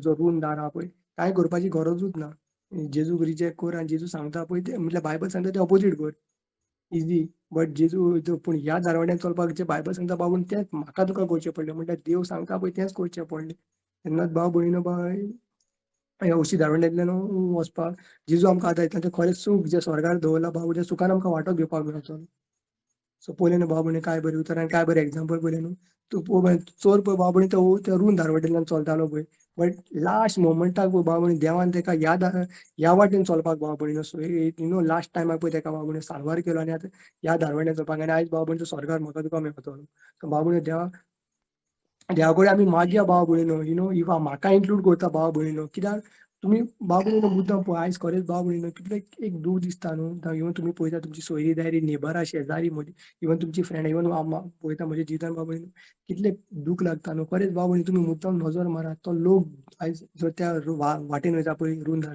Speaker 1: जो रूंद दार आहा पळय कांय करपाची गरजूच ना, जेजूक रिजेक्ट कर आनी जेजू सांगता पळय तें, म्हटल्यार बायबल सांगता तें ऑपोजीट कर, इजी। बट जेजू पूण ह्या दारवाड्यान चलपाक जें बायबल सांगता भाव भयणीनो तेंच म्हाका तुका करचें पडलें, म्हटल्यार देव सांगता पळय तेंच करचें पडलें। तेन्नाच भाव भयणीनो ह्या उशी दारवड्यांतल्यान वचपाक जेजू आमकां आतां येता तें खरें सूख जें स्वर्गार दवरलां भाव त्या सुखान आमकां वांटो घेवपाक मेळटलो। सो पळयलें न्हू भाव भयणी काय बरें उतर आनी काय बरें एग्जाम्पल पळयलें न्हू, तूं पळय चोर पळय भाव भयणी तो त्या रूंद दारवड्यांतल्यान चलतालो पळय, बट लास्ट मोमेंटाक पळय भाव भयणी देवान तेका ह्या वाटेन चलपाक भाव भयणीनो, सो you know last टायमाक पळय तेका भाव भयणी साल्वार केलो आनी आतां ह्या दारवड्यान चलपाक, आनी आयज भाव भयणी तो स्वर्गार म्हाका तुका मेळटलो। सो भाव भयणी देवा देवा कडेन आमी मागया भाव भयणीनो, you know if म्हाका इन्क्लूड करता भाव भयणीनो, कित्याक तुमी भाव भयणीनो मुद्दाम पळय आयज खरेंच भाव भयणीनो कितलें एक दूख दिसता न्हू, इवन तुमी पळयता तुमची सोयरी दायरी नेबरां शेजारी म्हजी इवन तुमची फ्रेंड इवन पळयता म्हज्या जिवितान भाव भयणीनो कितलें दूख लागता न्हू। खरेंच भाव भयणी तुमी मुद्दाम नजर मारा, तो लोक आयज जो त्या वाटेन वयता पळय रूंद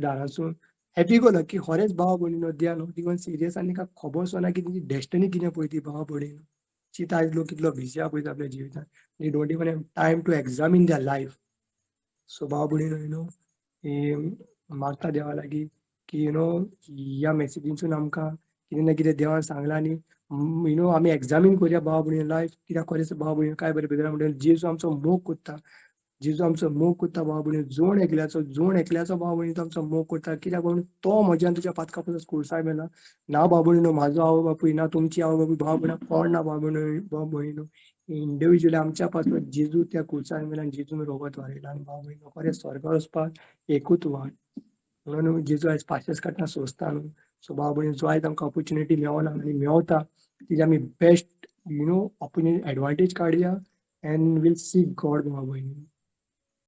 Speaker 1: दारांसून हॅपी गो लकी, खरेंच भाव भयणीनो they are not even serious आनी तांकां खबर सुद्दां ना की तेंची डेस्टनी कितें पळय ती भाव भयणीनो। चिंता आयज लोक कितलो बिजी आहा पळय आपल्या जिवितान, they don't even have time to examine their life. So भाव भयणीनो you know मागता देवा लागीं की you know ह्या मॅसेजींसून आमकां कितें ना कितें देवान सांगलां आनी you know आमी एग्जामीन करुया भाव भयणीनो लायफ, कित्याक खरेंच भाव भयणीनो काय बरें भितर म्हणटा जेजू आमचो मोग करता, जेजू आमचो मोग करता भाव भयणीनो, जोण एकल्याचो भाव भयणीनो तो आमचो मोग करता, कित्याक भाव भयणीनो तो म्हज्या आनी तुज्या पातका पासून खुर्सार मेला ना भाव भयणीनो, म्हाजो आवय बापूय ना तुमची आवय बापूय भाव भयणा कोण ना भाव भयणीनो, इंडिविज्युअली आमच्या पासून जेजू त्या खुर्सार मेला आनी जेजून रोगत वारयला आनी भाव भयणीनो खरें स्वर्गार वचपाक एकूच वाट, म्हणून जेजू आयज पाशेस काडटा सोंसता न्हू। सो भाव भयणीनो जो आयज आमकां ऑपोर्चुनिटी मेवना आनी मेवता तिजी आमी best you know opportunity advantage काडया and will see God भाव भयणीनो।